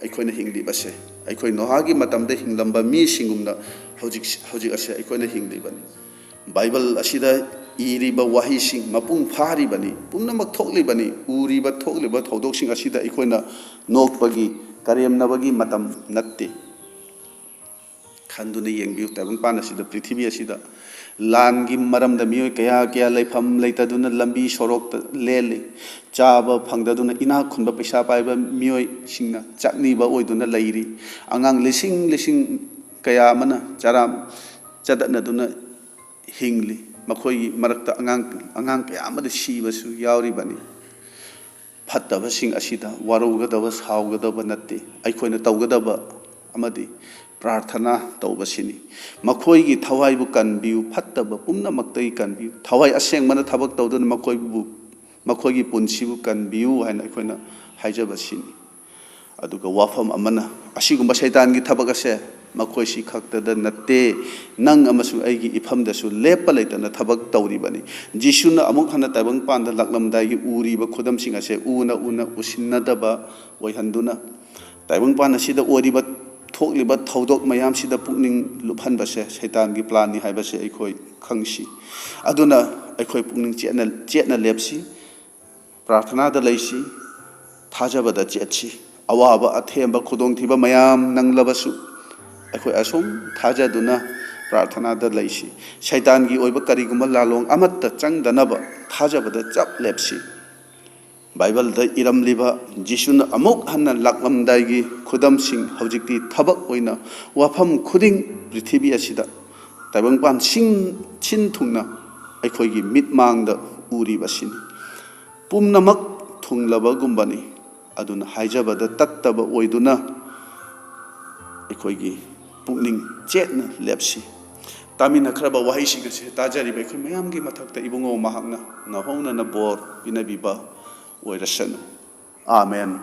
ꯑꯩꯈꯣꯏꯅ ꯍꯤꯡꯂꯤꯕꯁꯦ, ꯑꯩꯈꯣꯏ ꯅꯣꯍꯥꯒꯤ ꯃꯇꯝꯗ ꯍꯤꯡꯂꯝꯕ ꯃꯤꯁꯤꯡꯒꯨꯝꯅ ꯍꯧꯖꯤꯛ, ꯍꯧꯖꯤꯛ ꯑꯁꯦ ꯑꯩꯈꯣꯏꯅ ꯍꯤꯡꯂꯤꯕꯅꯤ꯫ ꯕꯥꯏꯕꯜ ꯑꯁꯤꯗ ꯏꯔꯤꯕ ꯋꯥꯍꯩꯁꯤꯡ ꯃꯄꯨꯡ ꯐꯥꯔꯤꯕꯅꯤ, ꯄꯨꯝꯅꯃꯛ ꯊꯣꯛꯂꯤꯕꯅꯤ꯫ ꯎꯔꯤꯕ ꯊꯣꯛꯂꯤꯕ ꯊꯧꯗꯣꯛꯁꯤꯡ ꯑꯁꯤꯗ ꯑꯩꯈꯣꯏꯅ ꯅꯣꯛꯄꯒꯤ, ꯀꯔꯦꯝꯅꯕꯒꯤ ꯃꯇꯝ ꯅꯠꯇꯦ꯫ ꯈꯟꯗꯨꯅ ꯌꯦꯡꯕꯤꯌꯨ, ꯇꯥꯏꯕꯪꯄꯥꯟ ꯑꯁꯤꯗ, ꯄ꯭ꯔꯤꯊꯤꯕꯤ ꯑꯁꯤꯗ ꯂꯥꯟꯒꯤ ꯃꯔꯝꯗ ꯃꯤꯑꯣꯏ ꯀꯌꯥ ꯀꯌꯥ ꯂꯩꯐꯝ ꯂꯩꯇꯗꯨꯅ ꯂꯝꯕꯤ ꯁꯣꯔꯣꯛꯇ ꯂꯦꯜꯂꯤ꯫ ꯆꯥꯕ ꯐꯪꯗꯗꯨꯅ ꯏꯅꯥꯛ ꯈꯨꯟꯕ ꯄꯩꯁꯥ ꯄꯥꯏꯕ ꯃꯤꯑꯣꯏꯁꯤꯡꯅ ꯆꯥꯛꯅꯤꯕ ꯑꯣꯏꯗꯨꯅ ꯂꯩꯔꯤ꯫ ꯑꯉꯥꯡ ꯂꯤꯁꯤꯡ ꯂꯤꯁꯤꯡ ꯀꯌꯥ ꯑꯃꯅ ꯆꯔꯥ ꯆꯗꯠꯅꯗꯨꯅ ꯍꯤꯡꯂꯤ꯫ ꯃꯈꯣꯏꯒꯤ ꯃꯔꯛꯇ ꯑꯉꯥꯡ, ꯑꯉꯥꯡ ꯀꯌꯥ ꯑꯃꯗꯤ ꯁꯤꯕꯁꯨ ꯌꯥꯎꯔꯤꯕꯅꯤ꯫ ꯐꯠꯇꯕꯁꯤꯡ ꯑꯁꯤꯗ ꯋꯥꯔꯧꯒꯗꯕ, ꯁꯥꯎꯒꯗꯕ ꯅꯠꯇꯦ꯫ ꯑꯩꯈꯣꯏꯅ ꯇꯧꯒꯗꯕ ꯑꯃꯗꯤ ꯄ꯭ꯔꯥꯔꯊꯅꯥ ꯇꯧꯕꯁꯤꯅꯤ꯫ ꯃꯈꯣꯏꯒꯤ ꯊꯋꯥꯏꯕꯨ ꯀꯟꯕꯤꯌꯨ, ꯐꯠꯇꯕ ꯄꯨꯝꯅꯃꯛꯇꯒꯤ ꯀꯟꯕꯤꯌꯨ꯫ ꯊꯋꯥꯏ ꯑꯁꯦꯡꯕꯅ ꯊꯕꯛ ꯇꯧꯗꯨꯅ ꯃꯈꯣꯏꯕꯨ, ꯃꯈꯣꯏꯒꯤ ꯄꯨꯟꯁꯤꯕꯨ ꯀꯟꯕꯤꯌꯨ ꯍꯥꯏꯅ ꯑꯩꯈꯣꯏꯅ ꯍꯥꯏꯖꯕꯁꯤꯅꯤ꯫ ꯑꯗꯨꯒ ꯋꯥꯐꯝ ꯑꯃꯅ, ꯑꯁꯤꯒꯨꯝꯕ ꯁꯩꯇꯥꯟꯒꯤ ꯊꯕꯛ ꯑꯁꯦ ꯃꯈꯣꯏꯁꯤ ꯈꯛꯇꯗ ꯅꯠꯇꯦ, ꯅꯪ ꯑꯃꯁꯨꯡ ꯑꯩꯒꯤ ꯏꯐꯝꯗꯁꯨ ꯂꯦꯞꯄ ꯂꯩꯇꯅ ꯊꯕꯛ ꯇꯧꯔꯤꯕꯅꯤ꯫ ꯖꯤꯁꯨꯅ ꯑꯃꯨꯛ ꯍꯟꯅ ꯇꯥꯏꯕꯪꯄꯥꯟꯗ ꯂꯥꯛꯂꯝꯗꯥꯏꯒꯤ ꯎꯔꯤꯕ ꯈꯨꯗꯝꯁꯤꯡ ꯑꯁꯦ ꯎꯅ ꯎꯅ ꯎꯁꯤꯟꯅꯗꯕ ꯑꯣꯏꯍꯟꯗꯨꯅ, ꯇꯥꯏꯕꯪꯄꯥꯟ ꯑꯁꯤꯗ ꯑꯣꯏꯔꯤꯕ, ꯊꯣꯛꯂꯤꯕ ꯊꯧꯗꯣꯛ ꯃꯌꯥꯝꯁꯤꯗ ꯄꯨꯛꯅꯤꯡ ꯂꯨꯞꯍꯟꯕꯁꯦ ꯁꯩꯇꯥꯟꯒꯤ ꯄ꯭ꯂꯥꯟꯅꯤ ꯍꯥꯏꯕꯁꯦ ꯑꯩꯈꯣꯏ ꯈꯪꯁꯤ꯫ ꯑꯗꯨꯅ ꯑꯩꯈꯣꯏ ꯄꯨꯛꯅꯤꯡ ꯆꯦꯠꯅ, ꯆꯦꯠꯅ ꯂꯦꯞꯁꯤ, ꯄ꯭ꯔꯥꯔꯊꯅꯥꯗ ꯂꯩꯁꯤ, ꯊꯥꯖꯕꯗ ꯆꯦꯠꯁꯤ꯫ ꯑꯋꯥꯕ, ꯑꯊꯦꯝꯕ, ꯈꯨꯗꯣꯡꯊꯤꯕ ꯃꯌꯥꯝ ꯅꯪꯂꯕꯁꯨ ꯑꯩꯈꯣꯏ ꯑꯁꯨꯝ ꯊꯥꯖꯗꯨꯅ ꯄ꯭ꯔꯥꯔꯊꯅꯥꯗ ꯂꯩꯁꯤ꯫ ꯁꯩꯇꯥꯟꯒꯤ ꯑꯣꯏꯕ ꯀꯔꯤꯒꯨꯝꯕ ꯂꯥꯂꯣꯡ ꯑꯃꯠꯇ ꯆꯪꯗꯅꯕ ꯊꯥꯖꯕꯗ ꯆꯞ ꯂꯦꯞꯁꯤ꯫ ꯕꯥꯏꯕꯜꯗ ꯏꯔꯝꯂꯤꯕ ꯖꯤꯁꯨꯅ ꯑꯃꯨꯛ ꯍꯟꯅ ꯂꯥꯛꯂꯝꯗꯥꯏꯒꯤ ꯈꯨꯗꯝꯁꯤꯡ ꯍꯧꯖꯤꯛꯇꯤ ꯊꯕꯛ ꯑꯣꯏꯅ ꯋꯥꯐꯝ ꯈꯨꯗꯤꯡ ꯄ꯭ꯔꯤꯊꯤꯕꯤ ꯑꯁꯤꯗ ꯇꯥꯏꯕꯪꯄꯥꯟ ꯁꯤꯡ-, ꯁꯤꯟ ꯊꯨꯡꯅ ꯑꯩꯈꯣꯏꯒꯤ ꯃꯤꯠꯃꯥꯡꯗ ꯎꯔꯤꯕꯁꯤꯅꯤ꯫ ꯄꯨꯝꯅꯃꯛ ꯊꯨꯡꯂꯕꯒꯨꯝꯕꯅꯤ꯫ ꯑꯗꯨꯅ ꯍꯥꯏꯖꯕꯗ ꯇꯠꯇꯕ ꯑꯣꯏꯗꯨꯅ ꯑꯩꯈꯣꯏꯒꯤ ꯄꯨꯛꯅꯤꯡ ꯆꯦꯠꯅ ꯂꯦꯞꯁꯤ꯫ ꯇꯥꯃꯤꯟꯅꯈ꯭ꯔꯕ ꯋꯥꯍꯩꯁꯤꯡ ꯑꯁꯤ ꯇꯥꯖꯔꯤꯕ ꯑꯩꯈꯣꯏ ꯃꯌꯥꯝꯒꯤ ꯃꯊꯛꯇ ꯏꯕꯨꯡꯉꯣ ꯃꯍꯥꯛꯅ ꯉꯥꯍꯧꯅꯅ ꯕꯣꯔ ꯄꯤꯅꯕꯤꯕ ꯑꯣꯏꯔꯁꯅꯨ꯫ ꯑꯥꯃꯦꯟ꯫